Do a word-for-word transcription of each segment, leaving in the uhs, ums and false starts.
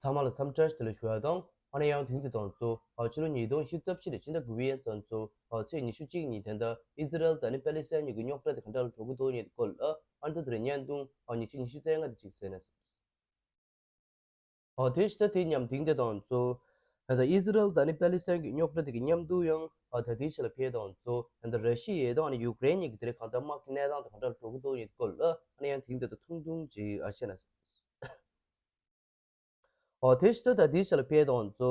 ཚང་མ་ལ་འཚམས་འདྲི་བཀྲ་ཤིས་བདེ་ལེགས་ཞུ་བ་དང་། ཨ་ནི་ཡང་དེང་དུས་དང་གཙོ་ཕྱི་ལོ་ཉིས་སྟོང་ཉི་ཤུ་རྩ་བཞི་ནས་ཕྱི་ཟླ་དགུ་པའི་ཡན་ཙམ་གཙོ་ཚེས་ཉི་ཤུ་གཅིག་ཉིན་དེ་འདྲ་ཨི་ཟི་རལ་དང་ཨ་ནི་པེ་ལི་སི་ཐན་གཉིས་ཀྱི་རྙོག་དྲ་དེ་ག་འདྲ་ལ་འགྲོ་གི་འདུག་ཉིད་སྐོར་ལ་ཨ་ནི་ད་དེ་རིང་བརྙན་ཐུང་ཉི་ཤུ་ཉི་ཤུ་རྩ་ལྔ་དེ་ཅིག་གསན་ན་བསམས། ཨོ་དེ་ཕྱི་ཟླ་དེའི་མཉམ་དེང་དེ་དང་གཙོ་ཨི་ཟི་རལ་དང་ཨ་ནི་པེ་ལི་སི་ཐན་གྱི་རྙོག་དྲ་དེ་གི་མཉམ་དུ་ཡང་ད་དེའི་ཕྱི་ལ་ཕེབས་དང་གཙོ་ད་ར་ཤི་ཡ་དང་ཨ་ནི་ཡུཀ་རེན་གཉིས་ཀྱི་དེ་རིང་གང་ལྟར་དམག་གི་གནས་སྟངས་དེ་ག་འདྲ་ལ་འགྲོ་གི་འདུག་ཉིད་སྐོར་ལ་ཨ་ནི་ཡང་དེང་དེ་དང་ཐུང་ཐུང་ཅིག་ཨ་བཤད་ན་བསམས། ཨོ་དེ་ཕྱི་ཟླ་ད་དེའི་ཕྱི་ལ་ཕེབས་དང་གཙོ་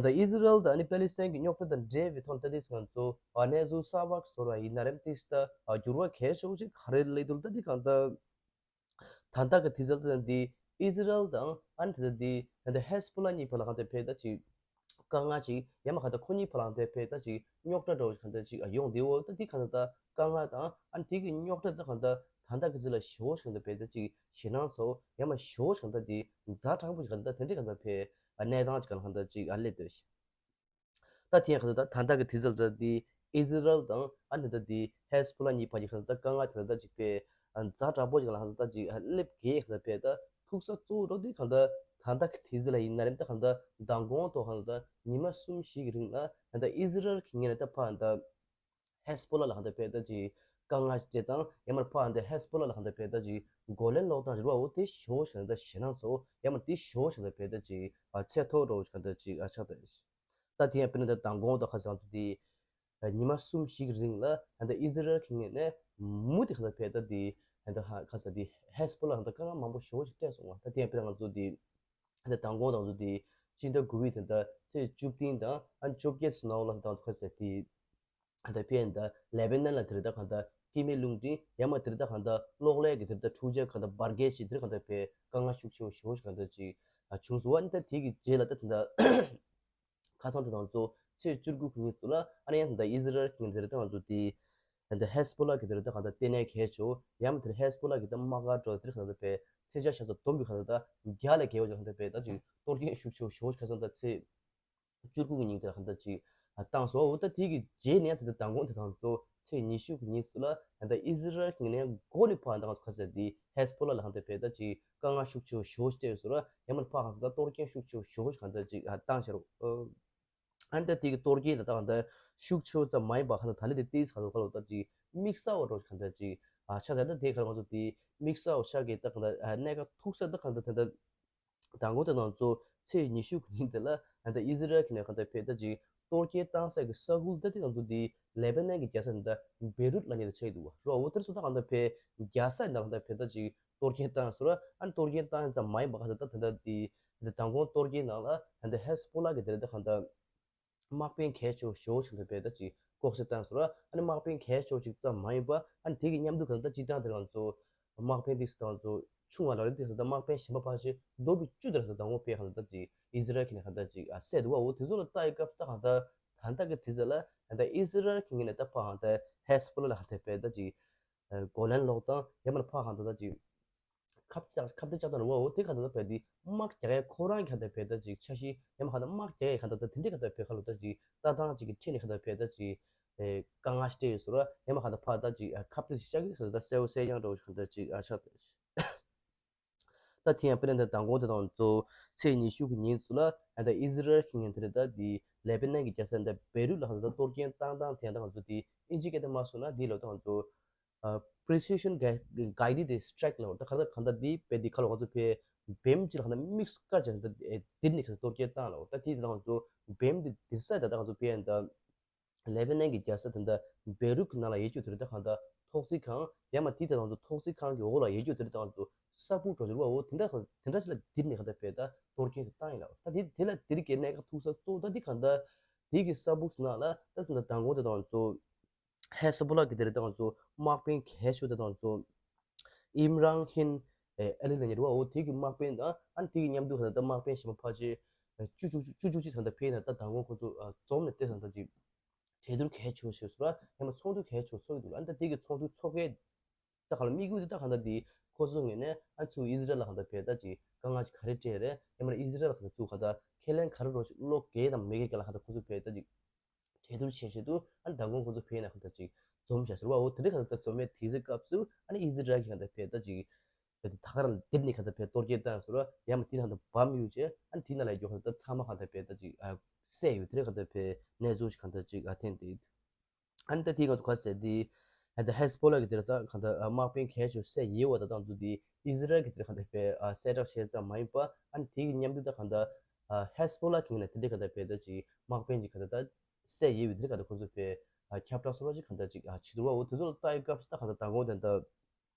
ད་ཨི་ཟི་རལ་དང་ཨ་ནི་པེ་ལི་སི་ཐན་གྱི་རྙོག་དྲ་དང་འབྲེལ་བའི་ཐོག་ད་དེ་ཚོ་ང་ཚོ་གནས་ཚུལ་གསར་པ་བཟོ་བ་ཡིན་ན་རེམ་དེ་ཕྱི་ཟླ་འགྱུར་བ་གལ་ཆེ་བོ་ཅིག་ག་རེ་སླེབས་འདུག་ད་དེ་གང་ལྟར། ད་ལྟ་གི་དུས་ཚོད་དེ་འདི་ཨི་ཟི་རལ་དང་ཨ་ནི་དེ་འདི་ད་ལྟ་ཧེ་སི་བྷོ་ལ་གཉིས་བར་ལ་གང་ལྟར་ཕེབས་ད་ཅིག་དཀའ་ངལ་ཅིག་ཡང་མ་གང་ལྟར་ཁོ་གཉིས་བར་ལ་གང་ལྟར་ཕེབས་ད་ཅིག་རྙོག་དྲ་འདྲ་བོ་ཅིག་གང་ལྟར་ཅིག་ཡོང་བསྡད་འོ། ད་འདི་གང་ལྟར་དཀའ་ངལ་དང་ཨ་ནི་དེ་གི་རྙོག་དྲ་ད་གང་ལྟར་ད་ལྟ་གི་ཚེ་ལ་ཞེ་བོ་ཅིག་གང་ལྟར་ཕེབས་ད་ཅིག་ཞེད་སྣང་ཚ་བོ་ཡང་མ་ཞེ་བོ་ཅིག་གང་ལྟར་འདི་ཛ་དྲག་པོ་ཅིག་གང་ལྟར་དེ་འདྲའི་གང་ལྟར་ཕེབས་གནས་སྟངས་ཅིག་གང་ལྟར་ཅིག་ཨ་སླེབས་སྡོད་ཤག་ད་དེ་ཡང་གང་ལྟར་ད་ད་ལྟ་གི་དུས་ཚོད་ལ་འདི་ཨི་ཟི་རལ་དང་ཨ་ནི་ད་འདི་ཧེ་སི་བྷོ་ལ་གཉིས་བར་གྱི་གང་ལྟར་དཀའ་ངལ་དེ་ད་ཅིག་པས་ཛ་དྲག་པོ་ཅིག་ལ་གང་ལྟར་ད་ཅིག་སླེབས་ཀྱི་གང་ལྟར་ཕེབས་ད་ཐུག་ས་གཙོ་བོ་འདི་གང་ལྟར་ད་ལྟ་གི་དུས་ཚོད་ལ་ཡིན་ན་རེམ་ད་གང་ལྟར་མདང་དགོང་ཐོག་གང་ལྟར་ཉི་མ་གསུམ་བཞི་གི་རིང་ལ་གང་ལྟར་ཨི་ཟི་རལ་གྱི་ངོས་ནས་ད་ཕར་གང་ལྟར་ཧེ་སི་བྷོ་ལ་ལ་གང་ལྟར་ཕེབས་ད་ཅིག་དཀའ་ངལ་ཅིག་དང་ཡང་མ་ཕར་གང་ལྟར་ཧེ་སི་བྷོ་ལ་ལ་གང་ལྟར་ཕེབས་ད་ཅིག་རྒོལ་ལན་སློག་སྟངས་རེད་བ། འོ་དེ་ཞེ་བོ་ཞིག་གང་ལྟར་ཞེད་སྣང་ཚ་བོ་ཡང་མ་དེ་ཞེ་བོ་ཞིག་གང་ལྟར་ཕེབས་ད་ཅིག་ཨ་ཚད་མཐོ་འདྲ་བོ་ཞིག་གང་ལྟར་ཅིག་ཨ་ཆགས་ད། ད་དེ་ཡང་དཔེར་ན་ད་མདང་དགོང་དང་ཁ་སང་ཚོ་དེ་ཉི་མ་གསུམ་བཞི་གི་རིང་ལ་ད་ལྟ་ཨི་ཟི་རལ་གྱི་ངོས་ནས་མུ་མཐུད་གང་ལྟར་ཕེབས་ད་དེ་ད་ལྟ་ཧ་ཁ་ས་དེ་ཧེ་སི་བྷོ་ལ་ད་ལྟ་དཀའ་ངལ་མང་པོ་ཞེ་བོ་ཞིག་སྤྲད་སོང་བ། ད་དེ་ཡང་དཔེར་ན་ང་ཚོ་དེ་ད་ལྟ་མདང་དགོང་དང་ཚོ་དེ་སྤྱི་ཟླ་དགུ་པའི་ད་ལྟ་ཚེས་བཅུ་བདུན་དང་ཨ་བཅོ་བརྒྱད་ཚོ་ནང་ལ་ད་ལྟ་ང་ཚོ་ཁ་ས་དེ་ད་ལྟ་ཕེབས་ད་ལེ་པེ་ནན་ལ་དེ་རེད་ད་གང་ལྟར་སྐྱེད་མེད་རླུང་འཕྲིན་ཡང་མ་དེ་རེད་ད་གང་ལྟར་གློག་ཀླད་ཀྱི་དེ་རེད་ད་འཕྲུལ་ཆས་གང་ལྟར་འབར་གས་ཅིག་དེ་རེད་གང་ལྟར་ཕེབས་དཀའ་ངལ་ཤུགས་ཆེ་བོ་ཞེ་བོ་ཞིག་གང་ལྟར་ཅིག་བྱུང་སོང་བ། ཨ་ནི་ད་དེ་གི་རྗེས་ལ་ད་དེ་འདྲ་ཁ་སང་དེ་དང་ཚོ་ཚེས་བཅུ་དགུ་གི་ཉིན་ཚོ་ལ་ཨ་ནི་ཡང་དེ་འདྲ་ཨི་ཟི་རལ་གྱི་དེ་རེད་ད་ང་ཚོ་དེ་ད་ལྟ་ཧེ་སི་བྷོ་ལ་གི་དེ་རེད་ད་གང་ལྟར་ལྟེ་གནས་གལ་ཆེ་བོ་ཡང་མ་དེ་ཧེ་སི་བྷོ་ལ་གི་ད་དམག་སྒར་འདྲ་དེ་རེད་གང་ལྟར་ཕེབས་ཚེས་ཆ་ཤ་ཚ་བསྡོམས་པའི་གང་ལྟར་ད་བརྒྱ་ལས་བརྒལ་བ་ཅིག་གང་ལྟར་ཕེབས་ད་ཅིག་གཏོར་སྐྱོན་ཤུགས་ཆེ་བོ་ཞེ་བོ་ཞིག་ཁ་སང་ད་ཚེས་བཅུ་དགུ་གི་ཉིན་དེ་ལ་གང་ལྟར་ཅིག་བཏང་སོང་བ། འོ་ད་དེ་གི་རྗེས་ནས་ད་ལྟ་མདང་དགོང་དེ་དང་གཙོ་ཚེས་ཉི་ཤུ་གི་ཉིན་སུ་ལ་ད་ལྟ་ཨི་ཟི་རལ་གྱི་ངོས་ནས་མགོ་ནས་ཕར་ད་ང་ཚོ་ཁ་ས་དེ་ཧེ་སི་བྷོ་ལ་ལ་གང་ལྟར་ཕེབས་ད་ཅིག་དཀའ་ངལ་ཤུགས་ཆེ་བོ་ཞེ་བོ་ཞིག་སྤྲད་ཡོད་སོང་ར། ཡང་མ་ཕར་གང་ལྟར་གཏོར་སྐྱོན་ཤུགས་ཆེ་བོ་ཞེ་བོ་ཞིག་གང་ལྟར་ཅིག་བཏང་ཤར། ཨ་ནི་ད་དེ་གི་གཏོར་སྐྱོན་ད་ལྟ་གང་ལྟར་ཤུགས་ཆེ་བོ་ཙམ་མ་ཡིན་པ་གང་ལྟར་ད་ལི་དེ་ཏིས་གང་ལྟར་གང་ལྟར་ཅིག་དམིགས་བསལ་བ་འདྲ་བོ་ཞིག་གང་ལྟར་ཅིག་ཨ་ཆ་ད་ད་དེ་གང་ལྟར་ང་ཚོ་དེ་དམིགས་བསལ་བ་ཤག་གི་ད་གང་ལྟར་གནད་འགག་ཐུག་ས་ད་གང་ལྟར་ད་ལྟ། མདང་དགོང་དེ་དང་གཙོ་ཚེས་ཉི་ཤུ་གི་ཉིན་དེ་ལ་ད་ལྟ་ཨི་ཟི་རལ་གྱི་ནས་གང་ལྟར་ཕེབས་ད་ཅིག་གཏོར་སྐྱོན་བཏང་ས་གི་ས་ཁུལ་ད་དེ་དང་གཙོ་དེ་ལེ་པེ་ནན་གྱི་རྒྱལ་ས་ད་ལྟ་བེ་རུད་ལ་ཉེ་དུ་ཆགས་འདུག་བ། རོ་འོ་དེར་སོ་ད་གང་ལྟར་ཕེབས་རྒྱལ་ས་ད་གང་ལྟར་ཕེབས་ད་ཅིག་གཏོར་སྐྱོན་བཏང་སོ་ར། ཨ་ནི་གཏོར་སྐྱོན་བཏང་ཡིན་ཙམ་མ་ཡིན་པ་གང་ལྟར་ད་ད་ལྟ་དེ་ད་ལྟ་མདང་དགོང་གཏོར་སྐྱོན་ནང་ལ་ད་ལྟ་ཧེ་སི་བྷོ་ལ་གི་དེ་རེད་ད་གང་ལྟར། དམག་དཔོན་གལ་ཆེ་བོ་ཞེ་བོ་ཞིག་ལ་བས་ད་ཅིག་ལྐོག་ཟ་བཏང་སོང་ར། ཨ་ནི་དམག་དཔོན་གལ་ཆེ་བོ་ཅིག་ཙམ་མ་ཡིན་པ་ཨ་ནི་དེ་གི་མཉམ་དུ་གང་ལྟར་སྤྱི་བཏང་དེ་ང་ཚོ་དམག་དཔོན་དེ་ཚོ་དང་ཚོ་ཆུང་བ་ལ་རེད་དེ་ཚོ་ད་དམག་དཔོན་གཞན་པ་ཕལ་ཆེར་རྡོ་བི་བཅུ་དེ་ཚོ་དང་པོ་དཔེ་གང་ལྟར་ཅིག་ཨི་ཟི་རལ་གྱི་ནས་གང་ལྟར་ཅིག་ཨ་བསད་འདུག་བ། འོ་དེ་ཚོ་ལ་ལྟ་ཡི་སྐབས་ད་གང་ལྟར་ད་ལྟ་གི་དེ་ཚོ་ལ་ད་ལྟ་ཨི་ཟི་རལ་གྱི་ངོས་ནས་ད་ཕ་གང་ལྟར་ཧེ་སི་བྷོ་ལ་ལ་གང་ལྟར་བས་ད་ཅིག་རྒོལ་ལན་སློག་སྟངས་ཡང་མིན་ཕར་གང་ལྟར་ད་ཅིག་ཁ་གཏད་ཁ་གཏད་བཅག་སྟངས་རེད་བ། འོ་དེ་གང་ལྟར་ད་བས་དེ་དམག་རྒྱག་ཡས་ཁོ་རང་གི་གང་ལྟར་བས་ད་ཅིག་འཆར་གཞི་ཡང་མིན་གང་ལྟར་དམག་རྒྱག་ཡས་གང་ལྟར་ད་དེ་འདྲའི་གང་ལྟར་བས་ཁ་ལོ་ད་ཅིག་ལྟ་སྟངས་ཅིག་གི་ཁྲིད་ནས་གང་ལྟར་བས་ད་ཅིག་དཀའ་ངལ་སྤྲད་ཡོད་ཟེར་བ། ཡང་མིན་གང་ལྟར་ཕར་ད་ཅིག་ཁ་གཏད་ཅིག་བཅག་གི་ཟེར་ད་གསལ་བོ་གསལ་རྐྱང་འདྲ་བོ་ཞིག་གང་ལྟར་ཅིག་ཨ་ཆགས་ད། ད་དེ་ཡང་དཔེར་ན་ད་མདང་དགོང་དེ་དང་གཙོ་ཚེས་ཉི་ཤུ་གི་ཉིན་སུ་ལ་ད་ཨི་ཟི་རལ་གྱི་ངོས་དེ་རེད་ད་དེ་ལེ་པེ་ནན་གྱི་རྒྱལ་ས་ད་བེ་རུད་ལ་གང་ལྟར་གཏོར་སྐྱོན་བཏང་སྟངས་དེ་ད་ང་ཚོ་དེ་ཨིན་ཇི་སྐད་དུ་མ་སོང་ན་དེ་ལོ་ད་ང་ཚོ་precision guided strike ལ་ད་གང་ལྟར་གང་ལྟར་དེ་བས་དེ་ཁ་ལོ་ང་ཚོ་བས་བེམ་ཅིག་ལ་གང་ལྟར་དམིགས་སུ་བཀར་བྱས་ད་དེར་ནས་གང་ལྟར་གཏོར་སྐྱོན་བཏང་ལ། ད་དེ་ད་ང་ཚོ་བེམ་དེ་དེར་ས་ད་ད་ང་ཚོ་བས་ད། ལེ་པེ་ནན་གྱི་རྒྱལ་ས་དེ་འདྲ་བེ་རུད་ཀྱི་ནང་ལ་ཡོད་རྒྱུ་དེ་རེད་ད་གང་ལྟར་ཐོག་བརྩེགས་ཁང་ཡང་མ་དེ་དེ་དང་ཚོ་ཐོག་བརྩེགས་ཁང་གི་འོག་ལ་ཡོད་རྒྱུ་དེ་རེད་ད་གང་ཚོ་ས་ཕུག་འགྲོ་རྒྱུ་རེད་བ། འོ་དེ་འདྲ་དེ་འདྲ་ཞིག་ལ་དེར་ནས་གང་ལྟར་བས་ད་གཏོར་སྐྱོན་ཞིག་བཏང་ཡིན་ལ། ད་དེ་དེ་ལ་དེར་གྱི་གནད་འགག་ཐུག་ས་གཙོ་བོ་ད་དེ་གང་ལྟར་དེ་གི་ས་ཕུག་ནང་ལ་ད་དེ་འདྲ་མདང་དགོང་དེ་དང་ཚོ་ཧེ་ས་བོ་ལ་གི་དེ་རེད་ད་གང་ཚོ་དམག་དཔོན་གལ་ཆེ་དེ་དང་ཚོ་ཨིམ་རང་ཧིན་ཨེ་ཨ་ལི་ལ་ཉེ་རེད་བ། འོ་དེ་གི་དམག་དཔོན་དང་ཨ་ནི་དེ་གི་མཉམ་དུ་གང་ལྟར་དམག་དཔོན་གཞན་པ་ཕལ་ཆེར་བཅུ་བཅུ་བཅུ་བཅུ་གཅིག་ཚང་ད་ཕེབས་ན་ད་མདང་དགོང་ཁོ་ཚོ་འཛོམས་ནས་དེ་ཚང་ད་ཅིག་གྲོས་བསྡུར་གལ་ཆེ་བོ་ཞིག་བཟོ་ར་ཡང་མ་ཚོགས་འདུ་གལ་ཆེ་བོ་ཚོགས་ཀྱི་འདུག་ཨ་ནི་ད་དེ་གི་ཚོགས་འདུ་ཚོགས་མཁན་ད་ག་ལ་དམིགས་ཡུལ་དེ་ད་གང་ལྟར་དེ་ཁོ་ཚོ་ངོས་ནས་ཨ་ཚུར་ཨི་ཟི་རལ་ལ་གང་ལྟར་བས་ད་ཅིག་དཀའ་ངལ་ཅིག་ག་རེ་སྤྲད་རེད། ཡང་མ་ཨི་ཟི་རལ་ལ་གང་ལྟར་ཚུར་གང་ལྟར་ཁས་ལེན་ག་རེ་རོགས་ཅིག་བློ་འགེལ་དང་མི་འགེལ་ག་ལ་གང་ལྟར་ཁོ་ཚོ་བས་ད་ཅིག་གྲོས་བསྡུར་བྱེད་ཆེད་དུ་ཨ་ནི་མདང་དགོང་ཁོ་ཚོ་བས་ན་གང་ལྟར་ཅིག་འཛོམས་བྱ་ཟེར་བ། འོ་དེ་འདྲ་གང་ལྟར་འཛོམས་པའི་དུས་ཚོད་སྐབས་སུ་ཨ་ནི་ཨི་ཟི་རལ་གྱི་གང་ལྟར་བས་ད་ཅིག་ ཕེ་དེ་ད་ག་རང་ལ་དེབ་ནི་གང་ལྟར་ཕེ་གཏོར་སྐྱོན་བཏང་ཟེར་རོ། ཡང་མ་དེ་ནང་དུ་བམ་ཡོད་ཅེ། ཨ་ནི་དེ་ནང་ལ་ཡོད་གང་ལྟར་ཚང་མ་གང་ལྟར་ཕེ་ད་ཅིག་ཨ་བསད་ཡོད་དེ་རེད། གང་ལྟར་ཕེ་གནས་ཚུལ་ཞིག་གང་ལྟར་ཅིག་ཨ་ཐེན་དེ། ཨ་ནི་ད་དེ་གང་ཚོ་ག་ཟེར་དེ་ཨ་ད་ཧེ་སི་བྷོ་ལ་གི་དེ་ར་ད་གང་ལྟར་ཨ་དམག་དཔོན་གལ་ཆེ་བསད་ཡོད་པ་ད་ད་ཚོ་དེ་ཨི་ཟི་རལ་གི་དེ་ར་གང་ལྟར་ཕེ་ཨ་གསལ་བསྒྲགས་བྱས་ཙམ་མ་ཡིན་པ། ཨ་ནི་དེ་གི་མཉམ་དུ་ད་གང་ལྟར་ཨ་ཧེ་སི་བྷོ་ལ་གི་ངོས་ནས་དེ་འདྲའི་གང་ལྟར་ཕེ་ད་ཅིག་དམག་དཔོན་ཅིག་གང་ལྟར་ད་བསད་ཡོད་པའི་དེ་ར་གང་ལྟར་ཁོ་ཚོ་ཕེ་ཨ་ཁྱབ་བསྒྲགས་སོགས་ཅིག་གང་ལྟར་ཅིག་ཨ་བྱེད་འདུག་བ། འོ་དེ་ཚོ་ལ་ལྟ་ཡི་སྐབས་སུ་ད་གང་ལྟར་མདང་དགོང་དེ་ད།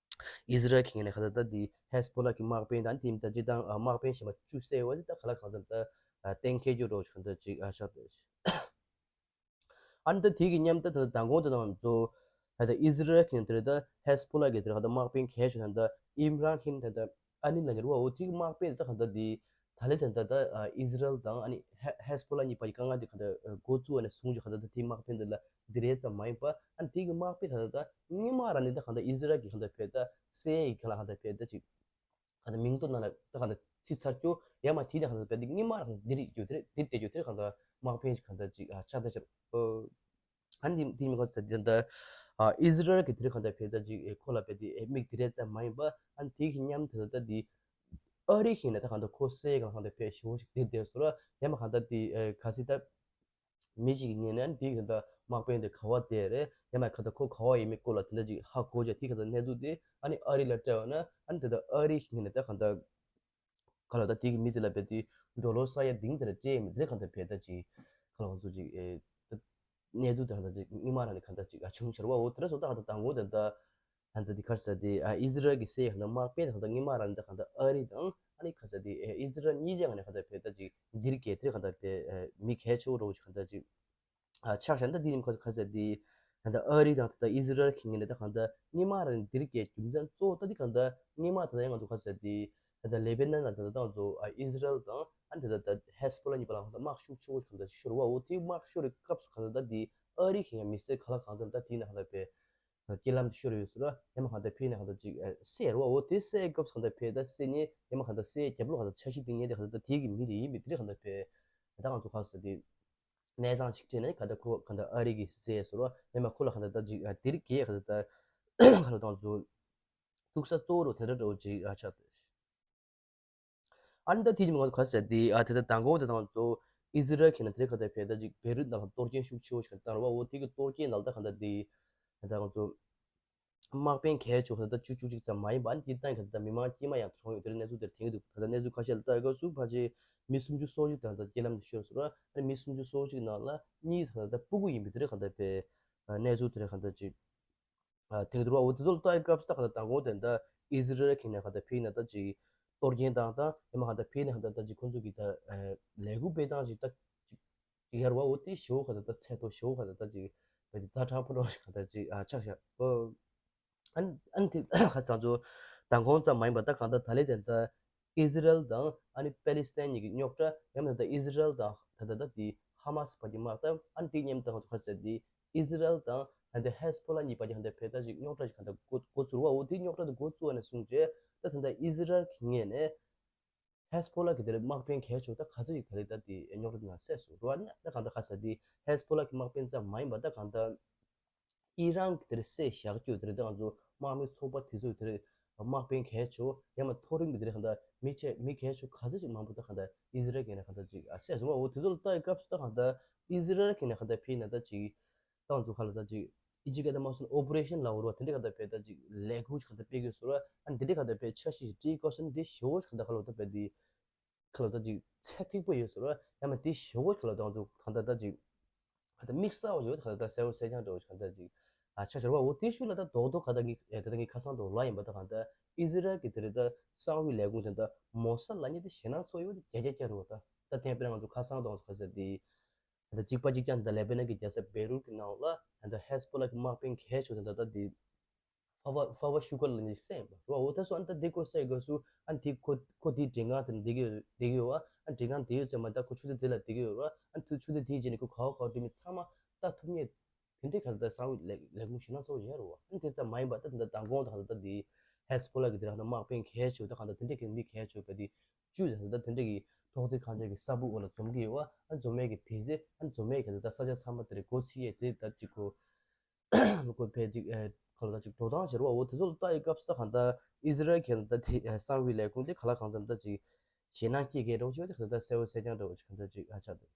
ཨི་ཟི་རལ་གྱི་ངོས་ནས་ག་ད་ལྟ་འདི་ཧེ་སི་བྷོ་ལ་གི་དམག་དཔོན་དང་དེ་མི་ད་སྤྱི་བཏང་དམག་དཔོན་གཞན་པ་བཅུ་བསད་པ་འདི་ད་ག་ལ་གང་འཚམ་ད་གཏན་འཁེལ་རྒྱུ་རོགས་གང་ད་ཅིག་ཨ་ཆགས་ཏེ། ཨ་ནི་ད་དེ་གི་མཉམ་ད་ད་མདང་དགོང་དེ་དང་ཚོ་ད་ཨི་ཟི་རལ་གྱི་ངོས་ནས་ད་ཧེ་སི་བྷོ་ལ་གི་དེ་ག་ད་དམག་དཔོན་གལ་ཆེ་ད་ད་ཨིམ་རན་ཁིན་ད་ད་ཨ་ནི་ལ་ཉེར་བ་འོ་དེ་གི་དམག་དཔོན་ད་ག་ད་འདི་ད་ལེ་ད་ད་ད་ཨི་ཟི་རལ་དང་ཨ་ནི་ཧེ་སི་བྷོ་ལ་གཉིས་བར་གྱི་དཀའ་ངལ་དེ་ག་ད་འགོ་བཙུགས་པ་ནས་བཟུང་ཅིག་ག་ད་ད་དེ་དམག་དཔོན་དེ་ལ། འདི་རེད་ཙམ་མ་ཡིན་པ། ཨ་ནི་དེ་གི་དམག་དཔོན་ད་ལྟ་ད་སྔོན་མ་རང་ནས་ད་གང་ལྟར་ཨི་ཟི་རལ་གྱི་གང་ལྟར་ཕེ་ད་སེ་ཡི་ག་ལ་གང་ལྟར་ཕེ་ད་ཅིག་གང་ལྟར་མིང་ཐོ་ནང་ལ་ད་གང་ལྟར་ཚིག་ཚར་སྐྱོ་ཡ་མ་དེ་ད་གང་ལྟར་ཕེ་ད་སྔོན་མ་རང་འདི་རེད་རྒྱུ་དེ་རེད་འདི་རེད་རྒྱུ་དེ་རེད་གང་ལྟར་དམག་དཔོན་ཅིག་གང་ལྟར་ཅིག་ཨ་ཆགས་ད་ཆགས། ཨ་ནི་དེ་མི་ག་ཚ་དེ་ད་ཨ་ཨི་ཟི་རལ་གྱི་དེ་རེད་གང་ལྟར་ཕེ་ད་ཅིག་ཨེ་ཁོ་ལ་ཕེ་ད་ཨེ་མིག་དེ་རེད་ཙམ་མ་ཡིན་པ། ཨ་ནི་དེ་གི་མཉམ་དེ་ད་ད་དེ་ཨ་རི་གི་ནས་ད་གང་ལྟར་ཁོ་སེ་ཡི་ག་ལ་གང་ལྟར་ཕེ་ཞེ་པོ་ཞིག་དེ་བསྡད་སོང་ར། ཡ་མ་གང་ལྟར་དེ་ཨེ་ག་སི་ད། མི་གཅིག་གི་ངོས་ནས་ཨ་ནི་དེའི་ག་ད་དམག་དཔོན་དེ་ག་བ་དེ་རེད། ཡང་ན་ག་ད་ཁོ་ག་བ་ཡིན་མིན་སྐོར་ལ་དེ་འདྲ་ཅིག་ཧ་གོ་བྱས་དེའི་ག་ད་གནས་ཚུལ་དེ་ཨ་ནི་ཨ་རི་ལ་སྤྲད་པ་ན་ཨ་ནི་དེ་ད་ཨ་རི་གི་ངོས་ནས་ད་ག་ད་ག་ལ་ད་དེ་གི་མི་དེ་ལ་བས་དེ་འགྲོ་ལོ་ས་ཡ་ལྡིང་དེ་ལ་སྤྲད་ཡིན་མིན་དེ་ག་ད་བས་ད་ཅིག་ག་ལ་ང་ཚོ་ཅིག་ཨེ་ད་གནས་ཚུལ་དེ་ག་ད་ཅིག་སྔོན་མ་རང་ནས་ག་ད་ཅིག་ཨ་བྱུང་ཤར་བ་འོ་དེ་འདྲ་སོང་ད་ག་ད་དང་པོ་དེ་ད། ད་ལྟ་འདི་ག་རེ་ཟེར་དེ་ཨ་ཨི་ཟི་རལ་གྱི་སའི་ག་ད་དམག་དཔོན་དེ་ག་ད་སྔོན་མ་རང་ནས་ད་ག་ད་ཨ་རི་དང་ཨ་ནི་ག་ཟེར་དེ་ཨི་ཟི་རལ་གཉིས་ཆ་ངོས་ནས་ག་ད་བས་ད་ཅིག་འདིར་གས་དེ་ག་ད་བས་མི་གལ་ཆེ་བོ་རོགས་ཅིག་ག་ད་ཅིག་ཨ་ཆགས་ཤག་ད་འདི་ནི་ག་ཟེར་དེ་ད་ལྟ་ཨ་རི་དང་ད་ལྟ་ཨི་ཟི་རལ་གྱི་ངོས་ནས་ད་ག་ད་སྔོན་མ་རང་ནས་འདིར་གས་རྒྱུ་མཚན་གཙོ་བོ་ད་འདི་ག་ད་སྔོན་མ་ད་ལྟ་ཡང་ང་ཚོ་ག་ཟེར་དེ་ད་ལྟ་ལེ་བྷ་ནན་ལ་ད་ལྟ་ད་ང་ཚོ་ཨ་ཨི་ཟི་རལ་དང་ཨ་ནི་ད་ལྟ་ཧེ་སི་བྷོ་ལ་གཉིས་བར་ལ་ག་ད་དམག་ཤུགས་ཆེ་བོ་ཞིག་ག་ད་ཅིག་ཤོར་བ་འོ་དེ་དམག་ཤོར་བའི་སྐབས་སུ་ག་ད་ད་འདི་ཨ་རི་གི་ཡང་མི་སེར་ག་ལ་གང་འཚམ་ད་དེའི་ནང་ག་ད་བས། རྐྱེན་ལམ་དུ་ཤོར་ཡོད་ཟེར་བ། ཡང་མ་གང་ལྟར་ཕེ་ནས་གང་ལྟར་ཅིག་ཨ་བསད་རེད་བ། འོ་དེ་བསད་སྐབས་གང་ལྟར་ཕེ་ད་བསད་ནས་ཡང་མ་གང་ལྟར་བསད་རྒྱབ་ལོགས་གང་ལྟར་འཆར་གཞི་དེ་ངས་དེ་གང་ལྟར་དེ་གི་མི་དེ་ཡིན་མི་དེ་གང་ལྟར་ཕེ་ད་ང་ཚོ་ག་ཟེར་དེ་གནས་སྟངས་ཅིག་སྤྲད་ནས་གང་ལྟར་ཁོ་གང་ལྟར་ཨ་རི་གི་བསད་ཟེར་བ། ཡང་མ་ཁོ་ལ་གང་ལྟར་ད་ཅིག་ཨ་དེ་རིགས་གས་གང་ལྟར་ད་གང་ལྟར་ད་ང་ཚོ་ཐུག་ས་གཙོ་བོ་རུ་དེ་འདྲ་འདྲ་བོ་ཅིག་ཨ་ཆགས་ཏེ། ཨ་ནི་ད་དེ་ནི་ང་ཚོ་ག་ཟེར་དེ་ཨ་དེ་ད་མདང་དགོང་དེ་དང་ཚོ་ཨི་ཟི་རལ་གྱི་ནང་དེ་ག་ད་ཕེ་ད་ཅིག་བེ་རུད་ནང་ལ་གཏོར་སྐྱོན་ཤུགས་ཆེ་བོ་ཞིག་བཏང་ར་བ། འོ་དེ་གི་གཏོར་སྐྱོན་ནང་ད་ག་ད་དེ་ད་ང་ཚོ་དམག་དཔོན་གལ་ཆེ་བ་ད་བཅུ་བཅུ་གཅིག་ཙམ་མ་ཡིན་པ། ཨ་ནི་དེ་ད་ག་ད་མི་མང་དཀྱུས་མ་ཡང་གྲོངས་ཡོད་དེ་གནས་ཚུལ་དེར་དེང་གི་འདུག་ད་ད་གནས་ཚུལ་ཁ་ཤས་ལ་ལྟ་སྐབས་སུ་ཕལ་ཆེར་མི་སུམ་ཅུ་སོ་གཅིག་ད་ད་རྐྱེན་ལམ་དུ་ཤོར་སོང་ར། ཨ་ནི་མི་སུམ་ཅུ་སོ་གཅིག་ནང་ལ་གཉིས་ད་ད་སྤུ་གུ་ཡིན་པའི་དེ་རེད་ག་ད་ཕེ་གནས་ཚུལ་དེ་རེད་ག་ད་ཅིག་ཨ་དེང་དུ་ར་འོ་དེ་ཚོ་ལ་ལྟ་ཡི་སྐབས་སུ་ད་ག་ད་མདང་དགོང་དེ་འདྲ་ཨི་ཟི་རལ་གྱི་ནས་ག་ད་ཕེ་ནས་ད་ཅིག་གཏོར་སྐྱོན་བཏང་དང་ཡང་མ་ག་ད་ཕེ་ནས་ག་ད་ད་ཅིག་ཁོ་ཚོ་གི་ད་ཨ་ལས་འགུལ་སྤེལ་སྟངས་ཅིག་ད་ཅིག་ཅིག་ཡར་བ་འོ་དེ་ཞེ་བོ་ག་ད་ད་ཚད་མཐོ་ཞེ་བོ་ག་ད་ད་ཅིག་བས་དེ་ཛ་དྲག་པོ་འགྲོ་ཞིག་ག་ད་ཅིག་ཨ་ཆགས་ཤག་ཨོ། ཨ་ནི་ཨ་ནི་དེ་ཁ་ཚང་ཚོ་མདང་དགོང་ཙམ་མ་ཡིན་པ་ད་གང་ལྟར་ད་ལས་དེ་འདྲ་ཨི་ཟི་རལ་དང་ཨ་ནི་པེ་ལི་སི་ཐན་གཉིས་ཀྱི་རྙོག་དྲ། ཡང་མིན་ད་ཨི་ཟི་རལ་དང་ད་ད་ད་དེ་ཧ་མ་སི་བར་གྱི་དམག་འཐབ། ཨ་ནི་དེ་མཉམ་དུ་ང་ཚོ་ག་ཟེར་དེ་ཨི་ཟི་རལ་དང་ད་ལྟ་ཧེ་སི་བྷོ་ལ་གཉིས་བར་གྱི་ད་ལྟ་ཕེ་ད་ཅིག་རྙོག་དྲ་ཞིག་ག་ད་འགོ་འགོ་ཚུགས་ར་བ། འོ་དེ་རྙོག་དྲ་དེ་འགོ་བཙུགས་པ་ནས་བཟུང་རྗེས་ད་ད་ལྟ་ཨི་ཟི་རལ་གྱི་ངོས་ནས་ཧེ་སི་བྷོ་ལ་གི་དེ་ལ་དམག་དཔོན་གལ་ཆེ་བ་ད་ག་ཚོད་ཅིག་ད་ལྟ་ད་དེ་རྙོག་དྲ་དེ་ནང་བསད་སོང་ར་བ། ད་གང་ལྟར་ག་ཟེར་དེ་ཧེ་སི་བྷོ་ལ་གི་དམག་དཔོན་ཙམ་མ་ཡིན་པ་ད་གང་ལྟར། ཨི་རན་གྱི་དེར་བསད་བཞག་རྒྱུ་དེར་ད་ང་ཚོ་དམག་མི་ཚོགས་པ་དེ་ཚོའི་དེར་དམག་དཔོན་གལ་ཆེ་བོ་ཡང་མ་མཐོ་རིམ་གྱི་དེར་གང་ལྟར་མི་ཆེ་མི་གལ་ཆེ་བོ་ག་ཚོད་ཅིག་མང་པོ་ད་གང་ལྟར་ཨི་ཟི་རལ་གྱི་ནས་གང་ལྟར་ཅིག་ཨ་བསད་སོང་བ། འོ་དེ་ཚོ་ལ་ལྟ་ཡི་སྐབས་སུ་ད་གང་ལྟར་ཨི་ཟི་རལ་གྱི་ནས་གང་ལྟར་ཕེ་ནས་ད་ཅིག་ད་ང་ཚོ་ག་ལ་ད་ཅིག་ཨི་ཇི་ག་ད་མ་སོན་ཨོ་པ་རེ་ཤན་ལ་འོར་བ་དེ་འདྲ་གང་ལྟར་ཕེ་ད་ཅིག་ལས་འགུལ་ཅིག་གང་ལྟར་སྤེལ་དགོས་སོ་ར། ཨ་འདི་འདྲ་གང་ལྟར་ཕེ་འཆར་གཞི་ཞིག་བྲིས་སྐབས་སུ་འདི་ཞེ་བོ་ཅིག་གང་ལྟར་ག་ལ་ད་ཕེ་འདི། ཁ་ལོ་ད་ཅིག་ཚད་ཐིག་པོ་ཡོད་ཟེར་བ། ཡང་མ་དེ་ཞེ་བོ་ཁ་ལོ་ད་ང་ཚོ་གང་ལྟར་ད་ཅིག་ཁ་ད་དམིགས་བསལ་བ་ཞིག་ཡོད། ཁ་ལོ་ད་གསལ་བོ་གསལ་རྐྱང་འདྲ་བོ་ཞིག་གང་ལྟར་ཅིག་ཨ་ཆ་ཤར་བ། འོ་དེ་ཤུལ་ལ་ད་རྡོག་རྡོག་ག་ད་ངི་ཨེ་ད་ད་ངི་ཁ་སང་དུ་ལ་ཡིན་པ་ད་གང་ལྟར་ཨི་ཟི་རལ་གི་དེ་རེད། ད་གསང་བའི་ལས་ཁུངས་དེ་ད་མོ་ས་ལ་ཉེ་དེ་ཞེད་སྣང་ཚོར་ཡོད་དེ་རྒྱ་རྒྱ་རྒྱ་རུ་བ། ད་ད་དེ་དཔེར་ན་ང་ཚོ་ཁ་སང་དུ་ང་ཚོ་ག་ཟེར་དེ་ད་གཅིག་པ་གཅིག་རྐྱང་ད་ལེ་པེ་ནན་གི་རྒྱལ་ས་བེ་རུད་གི་ནང་ལ་ད་ཧེ་སི་པོ་ལ་གི་དམག་དཔོན་གལ་ཆེ་དེ་ད་ད་དེ། ཧྥ་བ་ཧྥ་བ་ཤུ་གར་ལ་ནི་སེམས་རོ་འོ་ད་སོ་ཨན་ད་དེ་ཀོ་སེ་གོ་སུ་ཨན་དེ་ཁོ་ཁོ་དེ་འདྲེ་ངང་དེ་འདེ་གི་འདེ་གི་ཡོད་བ། ཨན་འདྲེ་ངང་དེ་ཡོད་ཙམ་མ་ད་ཁོ་ཆུ་ཚོད་དེ་ལ་འདེ་གི་ཡོད་རོ། ཨན་ཐུ་ཆུ་ཚོད་དེ་རྗེས་ནས་ཁོ་ག་བ་ག་བ་འདྲེ་མི་ཚང་མ་ད་ཐུབ་ངེས་དེ་འདྲེ་ག་ལ་ད་གསང་བའི་ལས་ལས་ཁུངས་ཞེད་སྣང་ཚ་བོ་ཡོད་རོ། ཨན་དེ་ཙམ་མ་ཡིན་པ་ད་ད་མདང་དགོང་ད་ག་ད་དེ་ཧེ་སི་པོ་ལ་གི་དེ་ར་ད་དམག་དཔོན་གལ་ཆེ་ད་ག་ད་དེ་འདྲེ་གི་མི་གལ་ཆེ་བ་དེ་བཅུ་ད་ད་དེ་འདྲེ་གི་ཐོག་བརྩེགས་ཁང་ཆེན་གི་ས་སྦུག་འོག་ལ་འཛོམས་གི་ཡོད་བ། ཨན་འཛོམས་མེད་གི་དེ་ཚེ་ཨན་འཛོམས་མེད་གི་ད་ས་ཆ་ཚང་མ་དེ་རེ་སྒོ་ཕྱེ་ཡས་དེ་ད་ཅིག་གོ་ཁོ་ཕལ་ཅིག་ཨེ་ ཁ་ལོ་ད་ཅིག་འགྲོ་སྟངས་བྱེད་རོགས་འོ་དེ་ཚོ་ལ་ལྟ་ཡི་སྐབས་སུ་ད་གང་ལྟར་ཨི་ཟི་རལ་གྱི་ད་དེ་གསང་བའི་ལས་ཁུངས་དེ་ག་ལ་གང་འཚམ་ད་ཅིག་ཞེད་སྣང་སྐྱེ་གི་རོགས་བྱེད་དེ་གང་ལྟར་གསལ་བོ་གསལ་རྐྱང་འདྲ་བོ་ཅིག་གང་ལྟར་ཅིག་ཨ་ཆགས་འདུག་